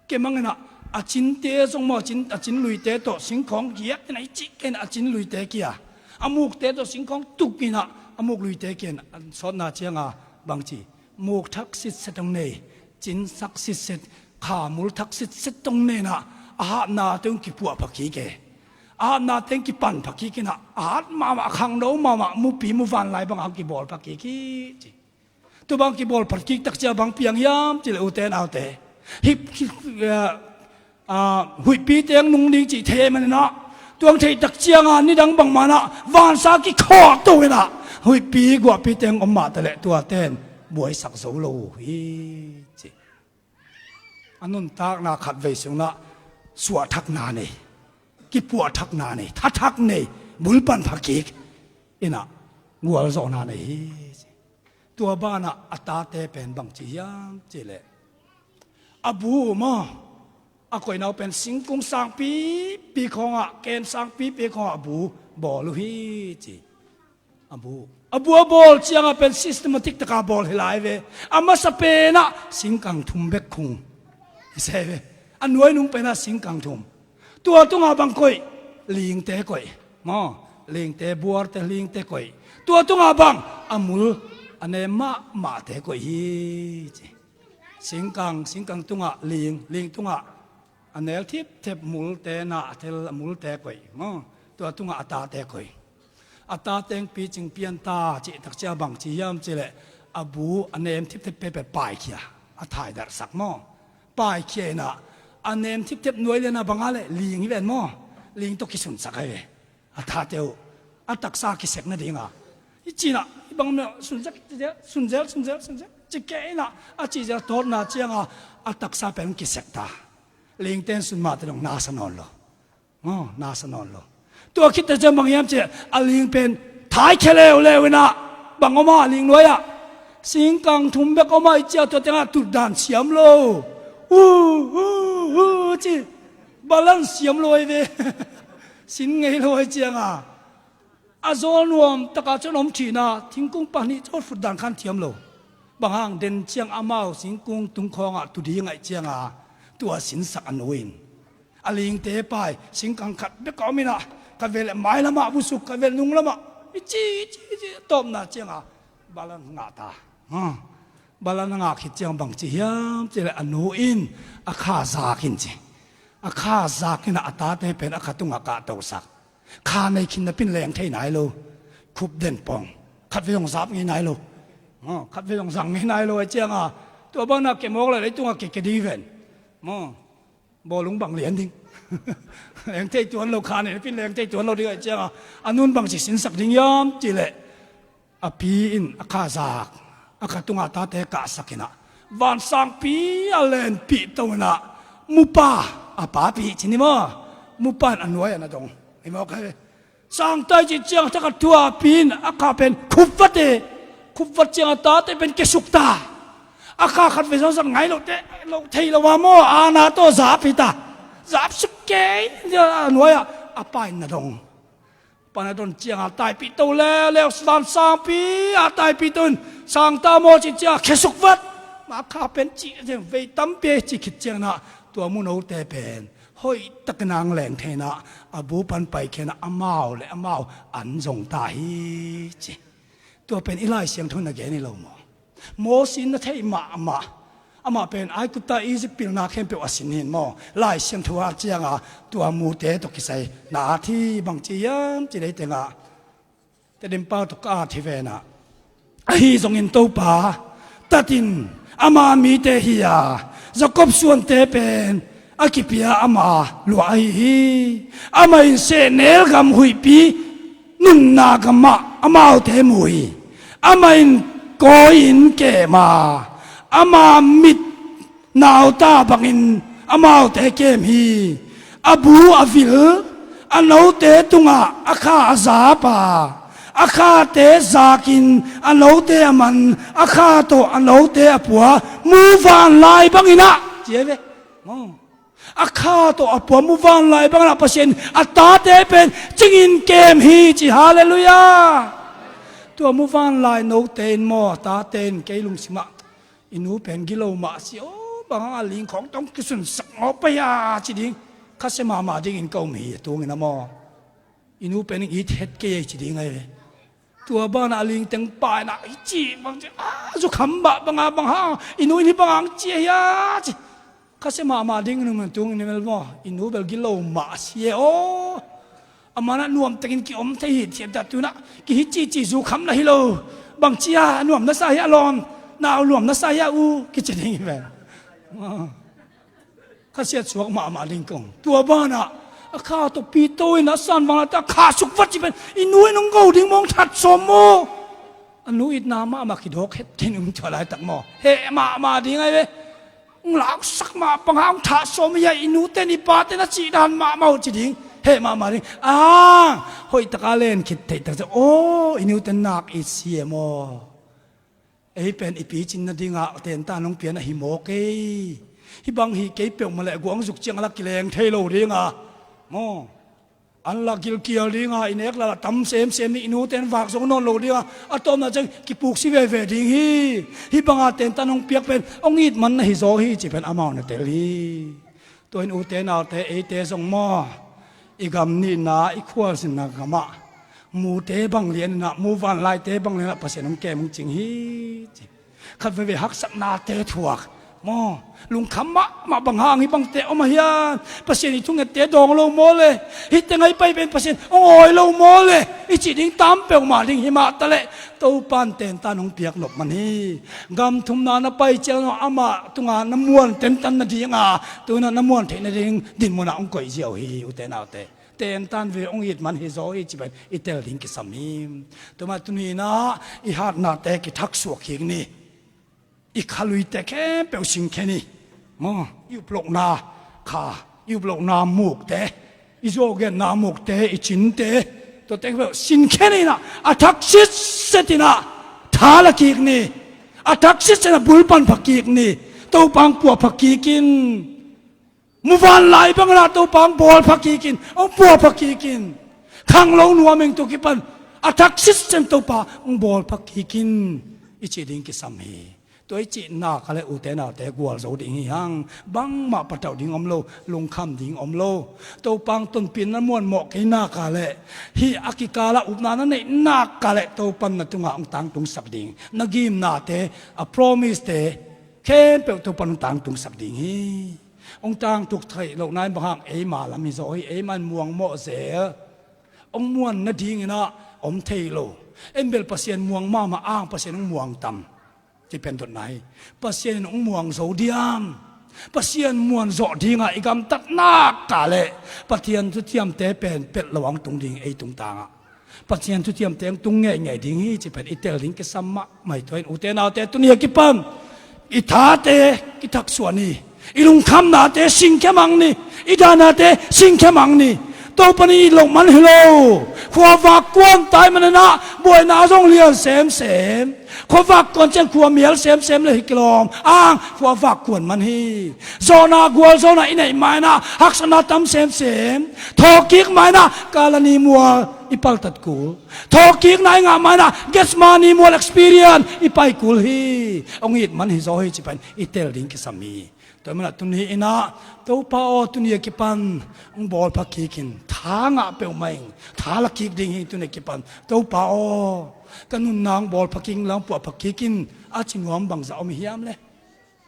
Kemang inah a cinte zong maw, a cin, a cin luite tawh singkhawng giat inah i cih kei inah a cin luite kia, a mukte tawh singkhawng tuk inah a muk luite kia inah an sawtna cianga bangci muk thak sitset hong nei, cin thak sitset, khamul thak sitset hong nei inah a hatnate hong kipuah pha kik e. A hatnate hong kipan pha kik inah a hat mahmah, a khangno mahmah, mupi muvanlai bangah hong kibawl pha kik hi ci. Tua bang kibawl pha kik tak cia bang piang hiam cih leh ute naute, hip, hip, ah, ah, huihpi teng nung ding cih thei ahih maninah, tuang theih tak cianga nidang bangmah inah vansa kikhawhto inah huihpi guahpi teng om mahta leh tuate in buaisak zo lo uh hi ci. A nuntakna khatvei sungah suahthakna nei, kipuahthakna nei, thathak nei, bulpan pha kik inah gualzawhna nei hi ci. Tua banah a tate pen bangci hiam cih leh a bu uh maw, a koihna uh pen singkung sangpipi khawngah, ken sangpipi khawngah a bu bawl uh hi ci. A bu, a bu a bawl ciangah pen systematic taka bawl hi lai ve. A masa penah singkang thum bek khung hi se ve. A nuainung penah singkang thum. Tua tungah bang koih? Lingte koih maw? Lingte, buarte, lingte koih. Tua tungah bang? A mul, a nem mahmahte koih hi ci. Singkang, singkang tungah ling, ling tungah a nel thipthep multe, na a tel a multe koih maw? Tua tungah a tate koih. A tate hong picing pian ta cih tak cia bangci hiam cih leh a bu a nem thipthep pepet paikhia, a thaidarhsak maw? Paikhia inah a nem thipthep nuai lianah bangah leh ling hi ven maw? Ling tawh kisunsak ahi ve. A tate uh a taksa kisek nadinga i cinah i bang mah sunzel, sunzel, sunzel, sunzel ci kei inah a cihzel tawtna cianga a taksa pen kisek ta. Lingte in sun mahte dong nasa nawn lo. Aw, nasa nawn lo. Tua khit teh ciang bang hiam cih leh a ling pen thaikhia leuleu inah bang om a, a ling nuai-ah singkang thum bek om a, i ciah tua tengah tutdan siam lo. Uh, uh, uh, ci. Balan siam lo ahi ve. Sin ngei lo ahi cianga a zawl nuam taka cun om thihna, thingkung pahnih cawl futdan khan thiam lo. Bang hang den ciang amau singkung tungkhawngah tudi ngaih cianga tua sinsak a nu in a lingte pai singkang khat bek a om inah khat vei leh mailamah busuk, khat vei leh nunglamah i ci, i ci, i ci tawpna cianga balan ngah ta. Ha. Balan a ngah khit ciang bangci hiam cih leh a nu in a kha zak in ci. A kha zak inah a tate pen a kha tungah kahtosak. Kha nei khin napin leng thei nai lo. Khup den pong. Khat vei zong zap ngei nai lo. Aw, khat vei zong zang ngei nai lo ahi cianga tua banah kemawk leh leitungah keke ding hi ven. Aw, bawlung bang lian ding. Leng thei tuan lo, kha nei napin leng thei tuan lo ding ahi cianga a nu in bangci sinsak ding hiam cih leh a pi in a kha zak, a kha tungah tate kahsak inah vansangpi a lenpih to inah mupa, a papi ci ni maw, mupa in a nuai-ah na dong. I mawk ahi ve. Sangta i cih ciang thakhat thu-a a pi in a kha pen khupvat e. Khupvat ciang a tate pen kiasuk ta. A kha khat vei zong zang ngai lo teh, lo thei lo a maw, a na tawh zap hi ta. Zap suk kei a nuai-ah a pa in na dong. Pan a don cianga taipih to leuleu, vansangpi a taipih to in sangta maw cih cianga khiasuk vat. Ma kha pen cih vei tampi a cih khit ciangin ah tua mu note pen hoihtakin ang leng thei inah a bu pan paikhia inah amau le amau an zong ta hi ci. Tua pen i Lai Siangtho in a gen hi lo maw? Mosi in na theih mahmah. Amah pen Aigupta, Egypt pilna khempeuh a sin hi maw? Lai Siangtho ah cianga tua mute tawh kisai na at hi. Bangci hiam cih leh ei tengah Tedim pau tawh ka at hi ve inah, ahi zongin Topa tatin ama mite hi a, Jakob suante pen a kipia ama luah ahi hi. Amah in sehnel gam huihpi nunna gamah amaute mu hi. Amah in kawi-in kem a, ama mit nauta bangin amaute kem hi. A bu a vil, a note tungah a kha a zap a, A khate zakin a note a man, a kha tawh a note a pua, muvanlai bangin ah, ci hi ve. Maw. A kha tawh a pua muvanlai bangin ah Pasian a tate pen cingin kem hi ci, halleluiah. Tua muvanlai note in maw, tate in kei lungsimah i nu pen gilo mah si aw, bang hang a ling khawng tawh kisunsak ngawp pah hia ci ding, khasia mahmah dingin ka um hi a tungin ah maw. I nu pen it het kei ei ci ding ahi ve. Tua banah a ling teng paina i cih bang ci a, zukham bah banga bang hang i nu in hih bang hang ci ahi a ci. Khasia mahmah dingin um a tungin i mel maw, i nu bel gilo mah si e aw. A manah nuamtakin kiom thei hi thiat dah tunah kihi cihcih zukham na hi lo. Bang ci a nuam na sa hi a lawm, nau nuam na sa hi a u kici ding hi ve. Khasia suak mahmah ding kong. Tua banah a kha tawh pito in a sanvang lata kha suk vat ci pen i nu in hong go ding mawng that sawm maw. A nu itna mahmah kidawk het kei in um tua laitak maw. Heh mahmah ding ahi ve. Hong lausak mah bang hang hong thah sawm hi a, i nute in i pate in a cih dan mahmah uh ci ding. Heh mahmah ding. A, hoih taka len khit theih tak ciang aw, i nute in nak it si e maw. Ei pen i picin nadingah tentan hong pian ahi maw kei. Hih bang hi kei peuhmah leh guang zuk ciang a la kileng thei lo dinga maw. An la gilkial dinga i nek lala tam semsem ni, i nute in vak zong nawn lo dinga a tawpna ciang kipuksi veve ding hi. Hih banga tentan hong piak pen hong it man na hi zaw hi ci pen amau na tel hi. Tua in ute naute eite zong maw, i gam nihna i khualzinna gamah mute bang lianinah, muvanlaite bang lianah Pasian hong kem hong cing hi ci. Khat veve haksatnate thuak maw, lungkham mahmah bang hang hih bangte om a hian Pasian i thungette dawng lo maw le, hih teng ahi pai pen Pasian hong awi lo maw le i cih ding tam peuhmah ding hi mah taleh Topan tentan hong piak nop man hi. Gam thumna na pai ciang amah tunga na muan tentan nadinga, tunah na muan theih nading dinmunah hong koih ziau hi ute naute. Tentan ve hong it man hi zaw hi ci pen i tel ding kisam hi. Tua mah tuninah i hatnate kithaksuak kik ni. I khaluite khempeuh singkhen hi. Maw, i uplohna kha, i uplohna mukte, i zawhgenna mukte, i cinte, tuate khempeuh singkhen inah a thak sitset inah tha la kik ni. A thak sitset inah bulpan pha kik ni. Topa hong puah pha kik in. Muvanlai banginah Topa hong bawl pha kik in, hong puah pha kik in. Khanglo nuam ing, tua kipan a thak sitset in Topa hong bawl pha kik in i cih ding kisam hi. Tua i cih nak a leh ute naute gualzo ding hi hang. Bangmah patauh ding om lo, lungkham ding om lo. Topa hong tonpih na muanmawh kei nak a leh, hih a kikalah upna na neih nak a leh Topan na tungah hong tangtungsak ding. Na gimnate, a promisete khempeuh Topan hong tangtungsak ding hi. Hong tangtuk theih lohna in bang hang eima lam hi zaw hi, eima in muangmawh zel. Hong muan nadinginah om thei lo. En bel Pasian muang mahmah ang, Pasian hong muang tam. Ci pen dotna hi. Pasian in hong muang zo diam? Pasian muan zawh dingah i gamtat nak a leh Pathian thuthiamte pen pelh lo hong tung ding ei tungtangah. Pathian thuthiamte hong tung ngeingei ding hi ci pen i tel ding kisam mahmah hi. Tua in ute naute, tuni a kipan i thate kithaksuah ni. I lungkhamnate singkhia mang ni. I danate singkhia mang ni. Topa in it loh man hi lo. Khuavak kuan tai maninah buaina zong lian semsem. Khuavak kuan ciang khua mial semsem le hi kilawm ang, khuavak kuan man hi. Zawhna gualzawhna i neih mainah haksatna tam semsem. Thawhkik mainah kalani mual i paltat kul. Thawhkikna i ngah mainah Gethsemane mual experience i pai kul hi. Hong it man hi zaw hi ci pen i tel ding kisam hi. Tua manah tuni inah Topa aw, tuni a kipan hong bawl pha kik in. Tha ngah peuhmah ing. Tha la kik ding hi tuni a kipan. Topa aw, ka nunna hong bawl pha kik in, la hong puah pha kik in, a ci nuam bangzah om i hiam le?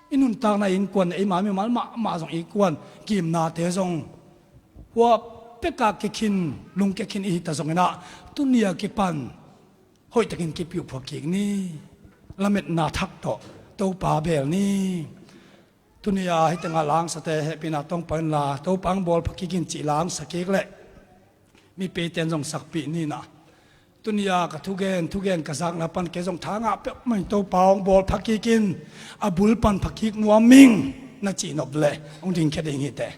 I nuntakna innkuan, eima mimal mahmah zong innkuan gimnate zong hua pekah kikhin, lungkekhin i hita zonginah tuni a kipan hoihtakin kipiuh pha kik ni. Lametna thak tawh Topa beel ni. Tuni a hih tengah langsate hehpihna tawh hong pang inla, Topa hong bawl pha kik in cih la hong sa kik leh mipite in zong sakpih ninah. Tuni a ka thugen, thugen ka zakna pan kei zong tha ngah peuhmah in Topa hong bawl pha kik in, a bul pan pha kik nuam ing na cih nop leh hong dingkhia ding hi teh.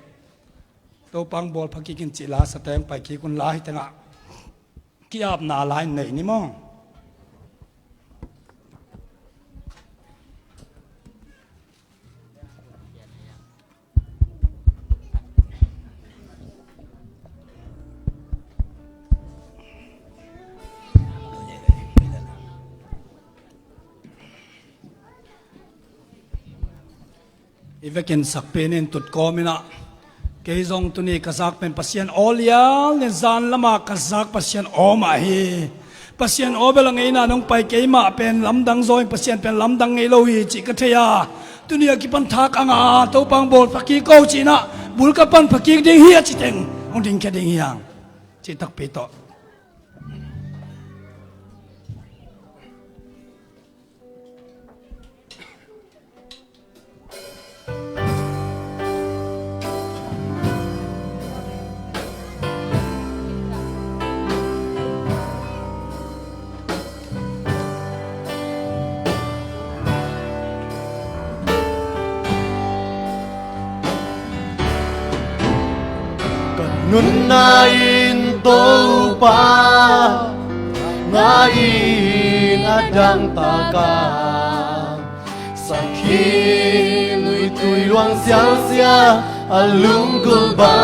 Topa hong bawl pha kik in cih la sate hong pai kik unla hih tengah ki-apna lai nei ni maw? I vekin sakpi nin tut kawm inah, kei zong tuni ka zak pen Pasian aw lial nin zan lama ka zak Pasian aw mah hi. Pasian aw bel a ngeina nong pai keimah pen lamdang zaw in Pasian pen lamdang ngei lo hi cih ka thei a, tuni a kipan thak a nga Topa hong bawl pha kik o cinah bul ka pan pha kik ding hi a citeng hong dingkhia ding hi hang. Cih takpi tawh. Ka nunna in Topa ngai in a dangtaka sakhi luitui luang siausia a lunggulh bang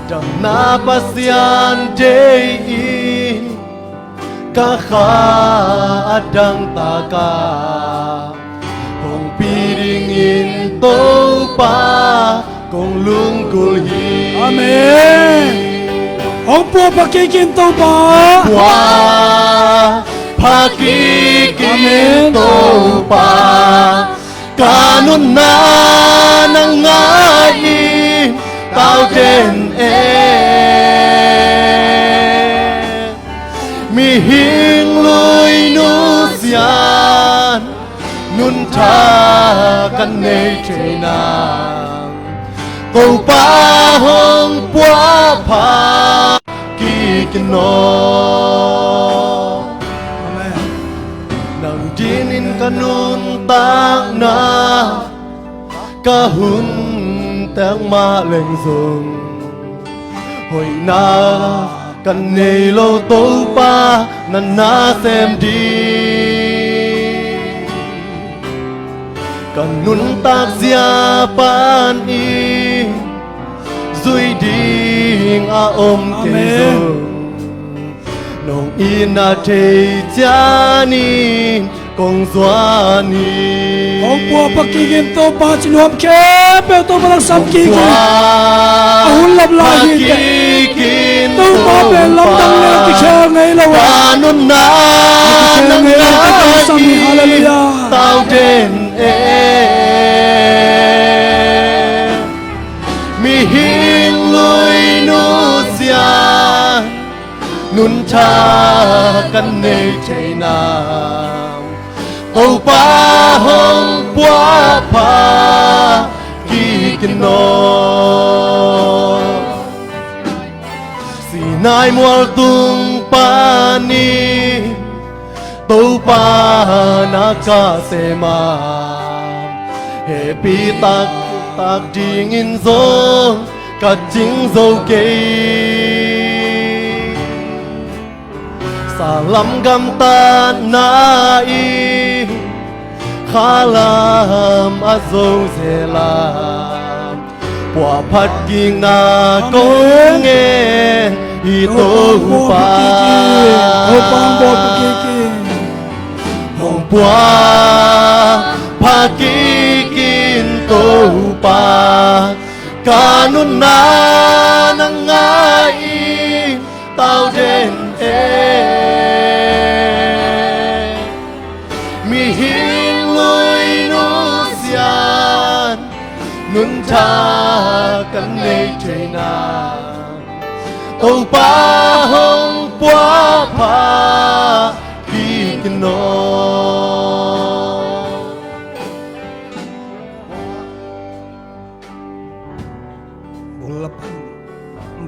damna Pasian dei in ka kha a dangtaka hong pi dingin Topa kong lunggulh hi. Amen. Hong puah pha kik in Topa. Puah pha kik in Topa. Ka nunna nang ngai in tau den e. Mihing lui nusian nun tha kan nei thei nang Topa hong puah pha kik in aw. Amen. Nang dinin ka nuntakna ka hun tel mah leng zong hoihna kan nei lo Topa na nasem ding. Ka nuntak zia pan i zui ding a om kei zong nong itna thei cianin kong zuan hi. Hong puah pha kik in Topa ci nuam khempeuh Topa laksam kik in. A hun lap lai hi teh. Topa pen lamdang le kikhel ngei lo a. Ka nunna nang ngai in tau den e. Mihing lui nusian nun tha kan nei thei nang Topa hong puah pha kik in aw. Sinai mual tung panin Topa na ka sem a hehpih taktak dingin zong ka cing zo kei. Salam gamtatna in khalam a zo zelam puahphat kikna kong ngen hi Topa. Hong puah pha kik in Topa. Ka nunna nang ngai in tau den e. Mihing lui nusian nun tha kan nei thei nang Topa hong puah pha kik in aw. Bul a pan,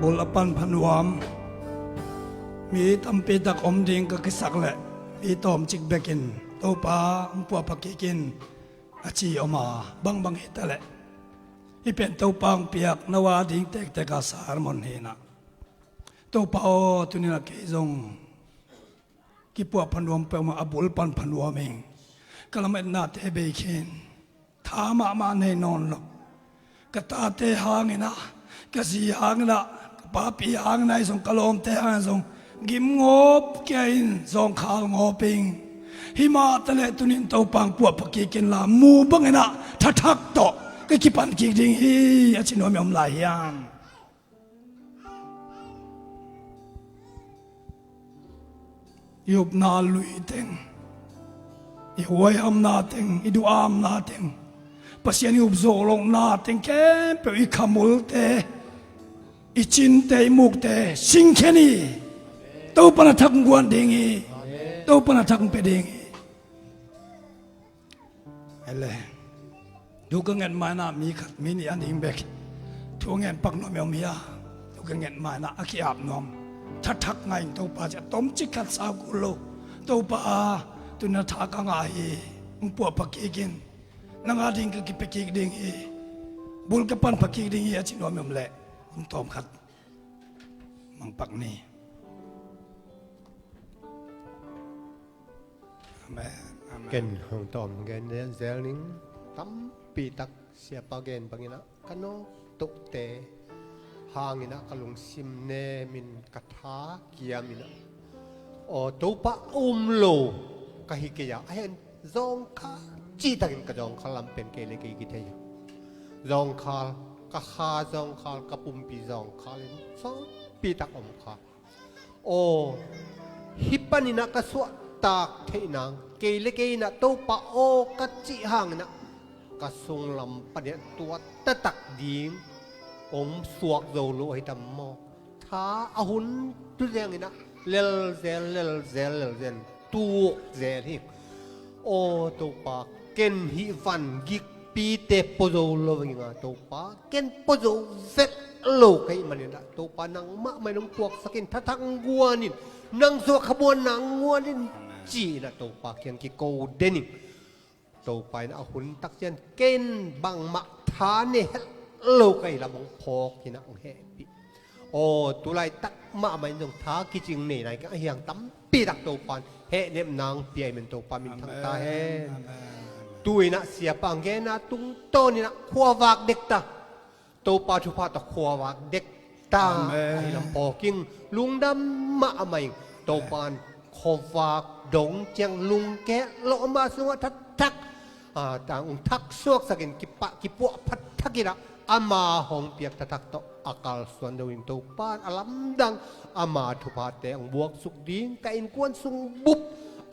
bul a pan pha nuam. Mi tampi tak om ding ka kisak leh mi tawmcik bekin Topa hong puah pha kik in a ci om a, bangbang hi ta leh Hih pen Topa hong piak na a ding tektek a sermon hi inah, Topa aw, tuni inah kei zong kipuah pha nuam peuhmah, a bul pan pha nuam ing. Ka lametnate bei khin, tha mahmah nei nawn lo. Ka tate hang inah, ka zi hang inah, ka papi hang inah, ahi zong ka lawmte hang inah zong gim ngawp kia in, zawngkhal ngawp ing. Himah taleh tuni in Topa hong puahpha kik inla, mu bang inah thathak tawh ka kipan kik ding hi, a ci nuam i om lai hiam? I upna lui teng, i huaihamna teng, i duhamna teng, Pasian i upzawh lohna teng khempeuh, i khamulte, i cinte, i mukte singkhen hi. Topa in a thak hong guan ding hi. Topa in a thak hong pia ding hi. Ele, thu ka nget ma inah mi khat mi nih a ding bek thu ngen pak nuam i om hia? Thu ka nget ma inah a ki-ap nuam, thathak ngah ing Topa, ci a tomcik khat sa kul lo. Topa, tuni inah tha ka ngah hi, hong puahpha kik in. Nang a ding ka kipia kik ding hi, bul ka pan pha kik ding hi, a ci nuam i om leh hong tawm khat mang pak ni. Amen. Amen. Ken hong tawm gen zel ning. Tampi tak siapa gen bang inah ka nawk tohte hang inah ka lungsim nem in, ka tha kiam inah, aw, Topa a um lo ka hi kei a, a hen zawngkhal, cihtakin ka zawngkhal lam pen kei le kei kithei hi. Zawngkhal, ka kha zawngkhal, ka pumpi zawngkhal in sawtpi tak om kha. Aw, hih panin ah ka suahtak theih nang, kei le kei in ah Topa aw ka cih hangin ah ka sunglam panin ah tua taktak ding hong suak zo lo ahi tam maw? Tha a hun tu zengin ah lelzel, lelzel, lelzel, tuk zel hi. Aw Topa, ken hih van gikpite pua zo lo veng a Topa, ken pua zo vet lo ka hih manin ah Topa nangmah mah in hong puaksak in, thathak hong guan in, nang suah khamuanna hong guan in, ci-in ah Topa kiang kiko den in. Topa in a hun tak ciang ken bangmah tha ne het lo ka hih lam hong phawk in ah hong hehpih. Aw, tulaitak mahmah in zong tha kicing nei nai ka hih hang tampi tak Topa in hehnepna hong pia hi man Topa min thang ta hen. Amen. Tu-in ah siapa hong genna tungtawn in ah khuavak dek ta. Topa thupha tawh khuavak dek ta. Amen. Ahi lam phawk ing, lungdam mahmah ing. Topa in khuavak dong ciang lungke lawh mah sungah thathak, ah, tang hong thak suaksak in, kipuah phat thak in ah ama hong piak thathak tawh a kalsuan zo in Topa in a lamdang ama thuphate hong buaksuk ding, ka innkuan sung bup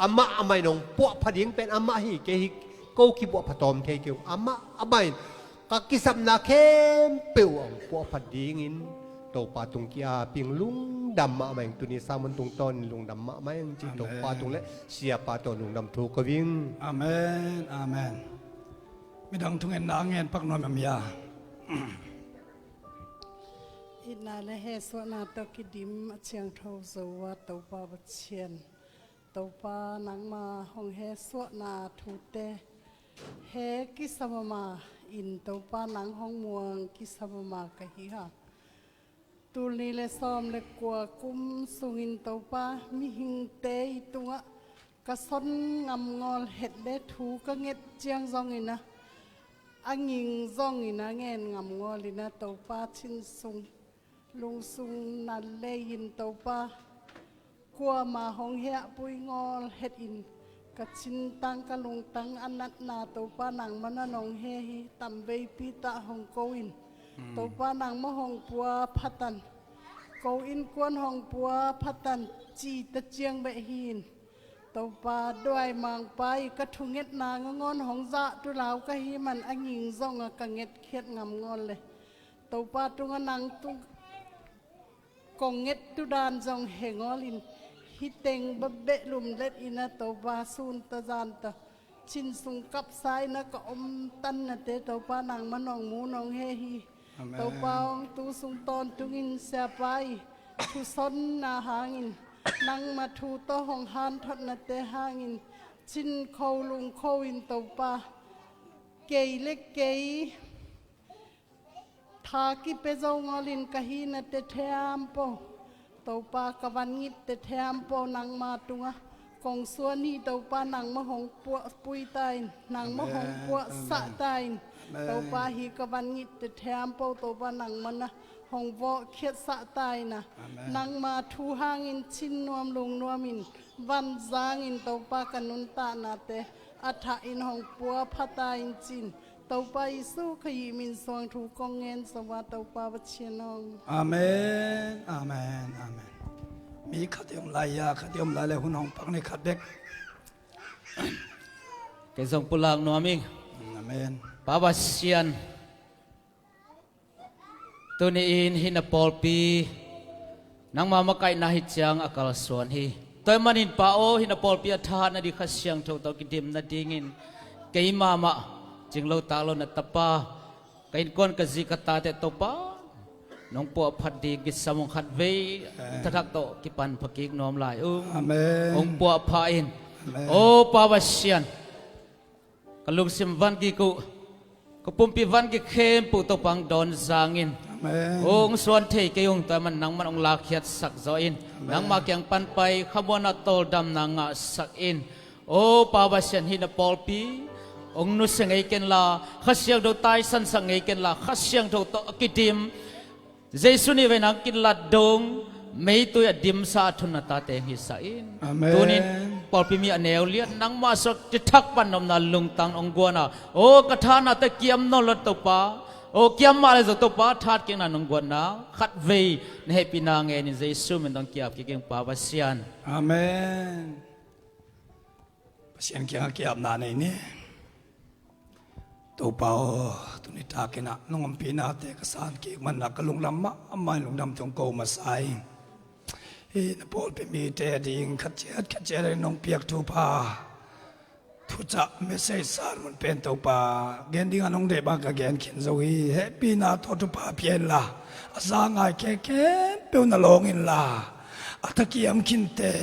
amah amah in hong puahpha ding pen amah hi kei hi, ko kipuahpha tawm thei kei ung, amah amah in ka kisapna khempeuh ah hong puahpha dingin Topa tung ki-ap ing, lungdam mahmah ing, tuni sermon tungtawn in lungdam mahmah ing ci. Amen. Topa tung le siapa tawh lungdam thu ko ing. Amen, amen. Midang thungetna a ngen pak nuam em hia? Itna le hehsuahna tawh kidim a ciangtho zo a Topa Pasian, Topa nangma hong hehsuahna thute he kisa mahmah in Topa nang hong muang kisa mahmah ka hi a. Tul nih le sawm le kua kum sungin Topa mihingte i tungah ka son ngam ngawl het le thu ka nget ciang zongin ah a nging zongin ah ngen ngam ngawl in ah Topa chin sung lungsung nal lei in Topa kuamah hong hehpih ngawl het in ka cintang ka lungtang a natna Topa nangmah na nong he hi. Tamveipi tah hong ko in, mm, Topa nangmah hong pua phatan, ko innkuan hong pua phatan cih ta ciang beh hi in. Topa duai mangpa i ka thungetna ngangawn hong zah tulau ka hi man a nging zong a ka ngetkhiat ngam ngawl le Topa tungah nang tung kong ngettu dan zong he ngawl in, hih teng babeh lumlet in ah Topa sun ta zan ta chin sung kapsa in ah ka om tannate Topa nangmah nong mu nong he hi. Amen. Topa hong tu sung tawntungin siapa i thusonna hangin nangmah thu tawh hong hanthotnate hangin chin kho lung kho in Topa kei le kei Kha kipia zo ngolin ka hihna tethiam po, Topa, ka vangik tethiam po nangma tungah kong suan hi. Topa, nangma hong puahpui ta in, nangma hong puahsah ta in. Topa, hi ka vangik tethiam po, Topa, nangma na hong vawhkhiatsah ta in a, nangma thu hangin cin nuam lung nuamin van zangin, Topa, ka nuntahnate a thah in hong puapha ta in cin. Topa Jesu ka hih min suang thu kong ngen zo a, Topa Pasian aw. Amen, amen, amen. Mi khat i om lai a, khat i om lai le hun hong pak ni khat bek. Kei zong pulak nuam ing. Amen. Pa Pasian, tuni-in hih na pawlpi nangma makaihna hi ciang a kalsuan hi. Tua ahih manin Pa aw, hih na pawlpi a thahatna ding, Kha Siangtho tawh kidim nadingin keimah mah cinglo taklo na tapa, ka innkuan, ka zi, ka tate Topa, nong puahphat ding kisam ung. Khatvei thathak tawh kipanpha kik nuam lai ung. Amen. Hong puahpha in. Amen. Aw Pa Pasian, ka lungsim vangik uh, ka pumpi vangik khempeuh Topa hong dawn zangin. Amen. Hong suan thei kei ung. Tua ahih manin nangman hong lakkhiatsak zawh in. Amen. Nangma kiang panpai khamuanna tawldamna ngahsak in. Aw Pa Pasian, hih na pawlpi hong nusia ngei kenla, Kha Siangtho taisansak ngei kenla, Kha Siangtho tawh a kidim, Jesu nih vei nang kilat dong, meitui a dimsa a thun na tate hong hisak in. Amen. Tunin pawlpi mi a neu liat, nangma suak cithak pan nopna lungtang hong guan a, aw ka thahatnate kiam nawn lo Topa, aw kiam mah le zong Topa, thahat kikna nong guan nang khatvei na hehpihna ngenin Jesu min tawh kiap kik ing Pa Pasian. Amen. Pasian kiangah kiapna nei ni. Topa aw, tuni takin ah nong ompinate ka san kik manin ah ka lungdam mahmah in, lungdam thu kong ko masa ing. Hih na pawlpi mite ading khat ciat khat ciat ading nong piak thupha, thucah message sermon pen Topa, gen dingah nong deih bang ka gen khin zo hi. Hehpihna tawh thupha pia inla, a za ngai khempeuh na lawng inla, a thakiam khinte,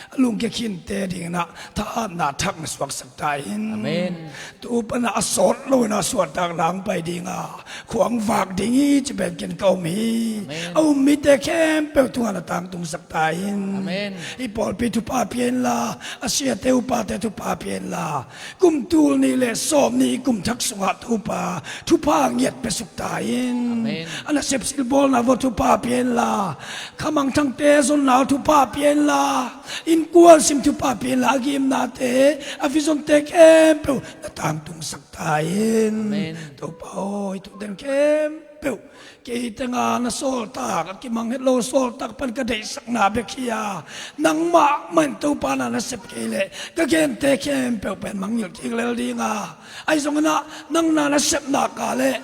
a lungkia khinte dingin ah thahatna thak na suaksak ta in. Amen. Tu panah a sawt loin ah suahtakna hong pai dinga, khua hong vak ding hi ci pen ken ka um hi. Amen. A um mite khempeuh tungah na tangtungsak ta in. Amen. Hih pawlpi thupha pia inla, a siate upate thupha pia inla, kum tul nih le sawm nih kum thak sungah Topa thupha ngiat piasuk ta in. Amen. A nasep silbawlna vua thupha pia inla, khamangthangte zonna uh thupha pia inla, innkuan sim thupha pia inla, a gimnate, a visionte khempeuh na tangtungsak ta in. Amen. Topa aw, hih thu teng khempeuh kei tenga na sawltak, a kimang het lo sawltak pan ka deihsakna bek hi a, nangmah mah in Topa na na sep kei leh ka gente khempeuh pen mangngilh kik lel dinga, ahi zongin ah nang na na sep nak leh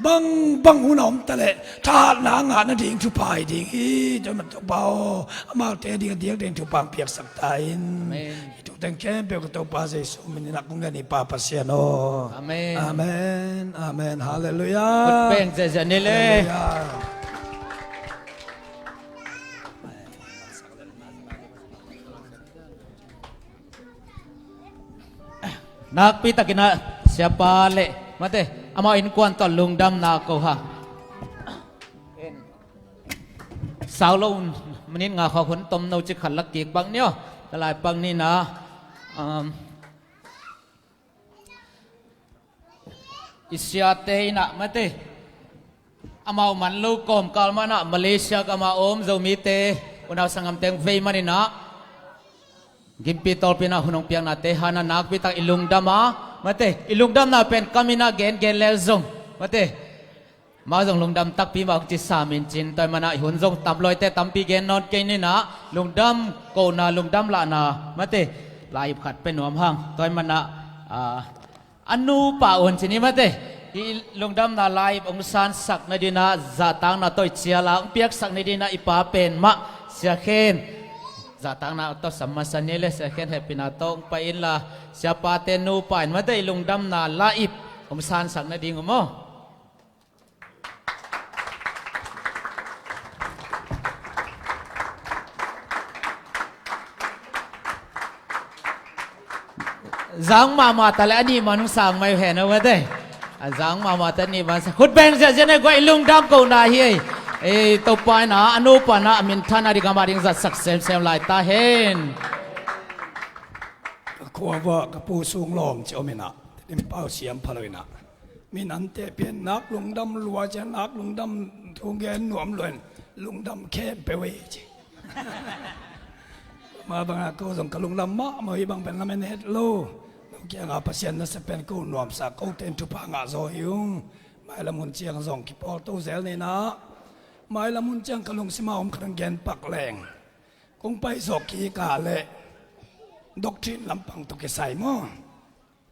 bangbang hun a om ta leh thahatna ngah nading thupha hi ding hi. Tua ahih manin Topa aw, amaute ding a diak ding thupha hong piaksak ta in. Amen. Hih thu teng khempeuh ka Topa Jesu min in ah kong ngen hi Pa Pasian aw. Amen. Amen. Amen. Halleluiah. Khut beng ziahziah ni le. Halleluiah. Nakpi takin ah siapa le mate, amau innkuan tawh lungdamna ko hang. Sau lo, minute nga khawng hun tom no ci khat lak kik bang ni aw. Ka lai bang ni na, um, i siate in ah mate, amau man lo kawmkal man ah Malaysia gam a om Zomite unau sanggamte hong vei manin ah, gimpi tawlpi in ah hun hong piaknate hang ah nakpi tak i lungdam a, mate, i lungdamna pen kam in ah gengen lel zong, mate, amau zong lungdam takpi mah hong ci sam in cin. Tua ahih manin ah i hun zong tam lo hi teh tampi gen nawn kei ning ah, lungdam kohna, lungdam lahna, mate, lai-ip khat pia nuam hang. Tua ahih manin ah, ah, a nupa un ci ni mate, hih lungdamna lai-ip hong sansak nadingin ah zahtakna tawh i cial a hong piaksak nadingin ah i pa pen mah Sia Khen, zahtakna tawh sam masa ni le, Sia Khen hehpihna tawh hong pai inla, siapate nupa in mate, i lungdamna lai-ip hong sansak nading uh maw. Zang mahmah ta leh a nih man hong sang mai uh hen aw mate. A zang mahmah ta ni ban sa khut beng ziahziah ne guai, i lungdam kohna hi ei. Ei, Topa in a, a nupa in a, a minthanna ding amah ding zatsak semsem lai ta hen. Ka khua vua ka pu sung lawm ci om in a, Tedim pau siam pha lo in a, min ante pian nak lungdam lua cian nak lungdam thu gen nuam lua in, lungdam khempeuh ei ci. Mah bangah ko zong ka lungdam mahmah hi, bang pen lamen het lo. No kiangah Pasian nasep pen ko nuamsa, kote in thupha ngah zaw hi ung. Mailam hun ciang zong kipawlto zel ni in a, mailam hun ciang ka lungsim a om khat hong gen pak leng. Kong pai zawh kik a leh doctrine lampang tawh kisai maw,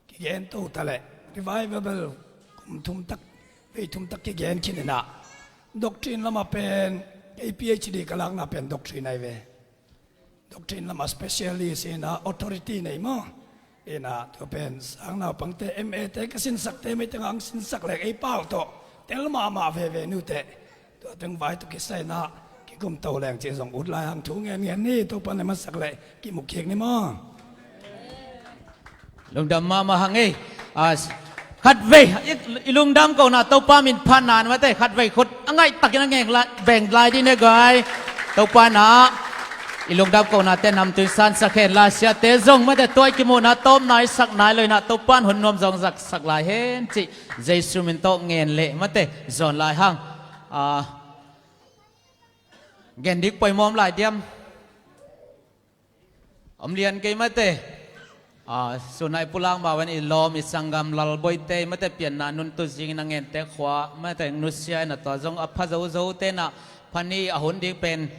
kigen to ta leh, revival bel kum thum tak, vei thum tak kigen khin in a, doctrine lamah pen kei PhD ka lakna pen doctrine ahi ve. Doctrine lamah specialist in a, authority nei maw. In a, tua pen sang naupangte, M A te ka sinsakte mei tengah hong sinsak leng ei pau tawh tel mahmah veve nute. Tua teng vai tawh kisai in a, kikum to leng cih zong ut lai hang thu ngen ngen ni, Topa in a masak leh kimu kik ni maw. Lungdam mahmah hang ei. A, khatvei i, i lungdam kohna Topa min phatna in mate, khatvei khut a ngaih takin a ngeng lai, beng lai ding ne guai. Topa in a, i lungdam kohnate namtui sansak hen la, siate zong mate, tua i kimuhna tawpna i sak nai lo in a, Topa in hun nuam zong zatsak lai hen cih Jesu min tawh ngen leh mate, zawn lai hang. A, gen dik poimawh om lai diam? Om lian kei mate. A, sunai pulang ma wen i lawm i sanggam Lalboite mate, pianna nuntu zingin a ngente khua mate, nusia in a, tua zong a pha zozote in a, pha ni a hun ding pen,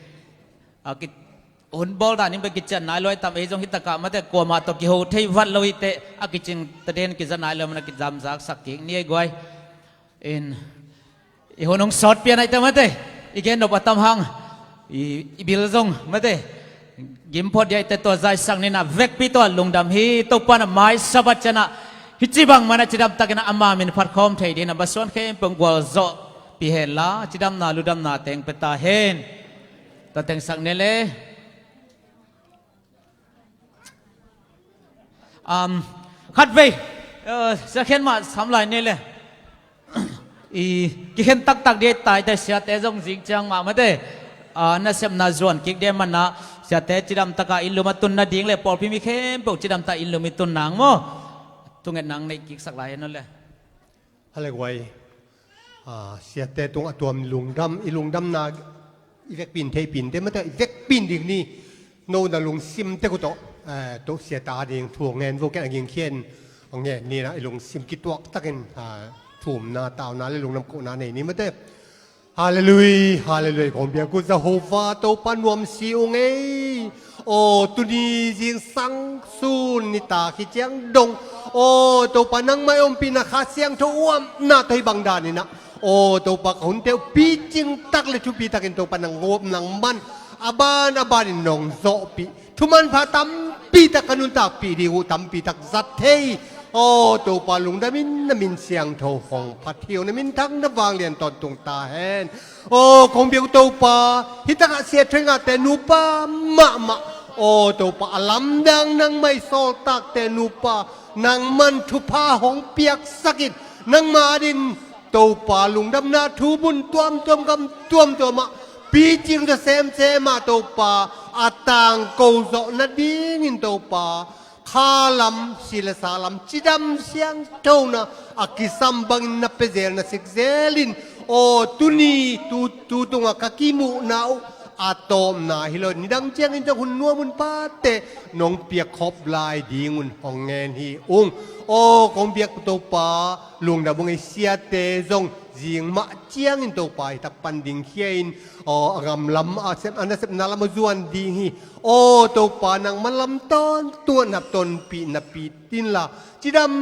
a, ki, hun bawl dan in pen kician nai lo hi tam, ei zong hi takah mate, kuamah tawh kiho thei vat lo hi teh, a kicing ta den kiza nai lo man a kizamzaksak kik ni ei guai. In, i hun hong sawt pian ahih teh mate, i gen nop a tam hang, i, i bil zong mate, gim phot ding ahih teh tua zaisak ni in a, vekpi tawh lungdam hi. Topa in a mai Sabbath ciang a, hih ci bang man a cidam takin a, ama min phat khawm thei ding in a, va suan khempeuh gualzawhpih hen la, cidamna ludamna teng pia ta hen. Tua teng sak ni le. Um, khatvei, uh, sia khen mah sam lai ni le. I, kikhen taktak ding tai te, siate zong zing ciang mah mate. Uh, nasepna zuan kik ding man a, siate cidam taka inn lum a tun nading le pawlpi mi khempeuh cidam ta inn lum i tun nang maw. Thungetna neih kik sak lai hen aw le. Hale guai. Ah, siate tungah tuam lungdam, i lungdamna, i vekpi in theihpi in te mate, i vekpi in dik ni. No na lungsim tek uh tawh, eh, tawh siate a ding thu ngen vo ken a gingkhian, a ngen ni in a, i lungsim kituak takin, ah, thumna, tauna le lungdam kohna nei ni mate. Hallelujah, hallelujah. Kong biak uh Jehovah Topa nuam si ung ei. Aw, tuni zingsang sun nitak hi ciang dong, aw Topa, nangmah i ompihna Kha Siangtho uapna tawh hih bang dan in a, aw Topa, ka hunte uh picing tak le thupi takin Topa nang gawp nang man, a ban a banin nong zawhpih, thumanpha tampi tak ka nuntakpih ding uh tampi tak zat thei. Aw Topa, lungdam in na min siangtho hong phat hi ung, na minthang na vanglian tawntung ta hen. Aw kong biak uh Topa, hih takah siathoi ngahte nupa mahmah, aw Topa, a lamdang nangmah i sawltakte nupa, nangman thupha hong piaksak in, nangmah ading Topa, lungdamna thubun tuamtuam, gam tuamtuamah picing ta semsem ah Topa, a tangko zawh nadingin Topa, kha lam, si le sa lam cidam siangthona a kisam bangin na pia zel, na sik zel in, aw tuni tu, tu tungah ka kimuhna uh a tawpna hi lo, nidang ciangin tawh hun nuam hun pate nong piakkhop lai ding un hong ngen hi ung. Aw kong biak uh Topa, lungdam ung ei. Siate zong zing mah ciangin Topa hih tak pan dingkhia in, aw a gam lam, a sep, a nasepna lam a zuan ding hi. Aw Topa, nangman lam tawntung a nap tonpih napi inla, cidam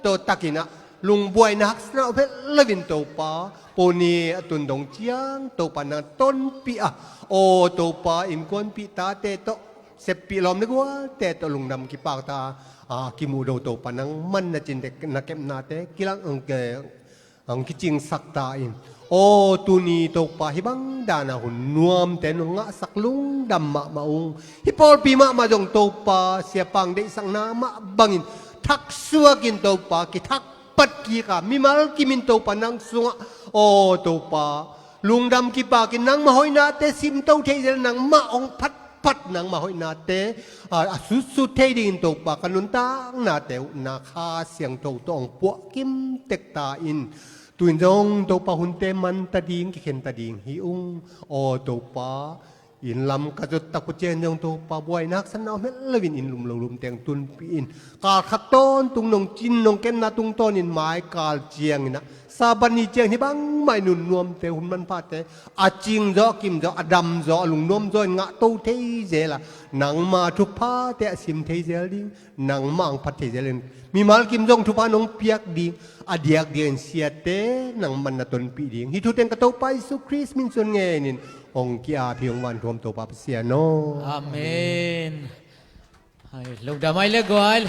tawh takin ah lungbuaina haksatna om het lo in Topa, pawni a tun dong ciang Topa nang tonpih a, aw Topa, innkuanpih tate tawh, seppih lawm le gualte tawh lungdam kipak ta, a kimuhdo Topa, nangman na cin dek na kepnate kilang ang ke ang kicingsak ta in. Aw tuni Topa, hih bang dana hun nuamte nong ngahsak, lungdam mahmah ung. Hih pawlpi mahmah zong Topa, siapa deihsakna mah bangin thaksuak in Topa, kithak pat kik a, mimal kimin Topa nang sungah, aw Topa, lungdam kipakin nangmah hoihnate simto thei zel, nangmah hong phatphat nangmah hoihnate a, a sutsut thei dingin Topa ka nuntaknate uh na Kha Siangtho tawh hong puah kimtek ta in. Tu-in zong Topa hunte manta ding, kikhenta ding hi ung. Aw Topa, inn lam ka zot tak uh ciangin zong Topa buaina haksatna om het loin inn lum lo lum teng tunpih in. Kal khat tawntung nong cin nong kepna tungtawnin mai kal ciangin ah, Sabbath ni ciang hih bangmah i nun nuamte, hun manphate a cing zaw, a kim zaw, a dam zaw, a lungnuam zaw in ngahto thei zel a, nangma thuphate a sim thei zel ding, nangmah hong phat thei zel in, mimal kim zong thupha nong piak ding, a diak dingin siate nangmah na tonpih ding. Hih thu teng ka Topa Jesu Khrist min suang ngenin hong ki-ap hi ung, vanthuam Topa Pasian aw. Amen. Hai, lungdam ai le guai.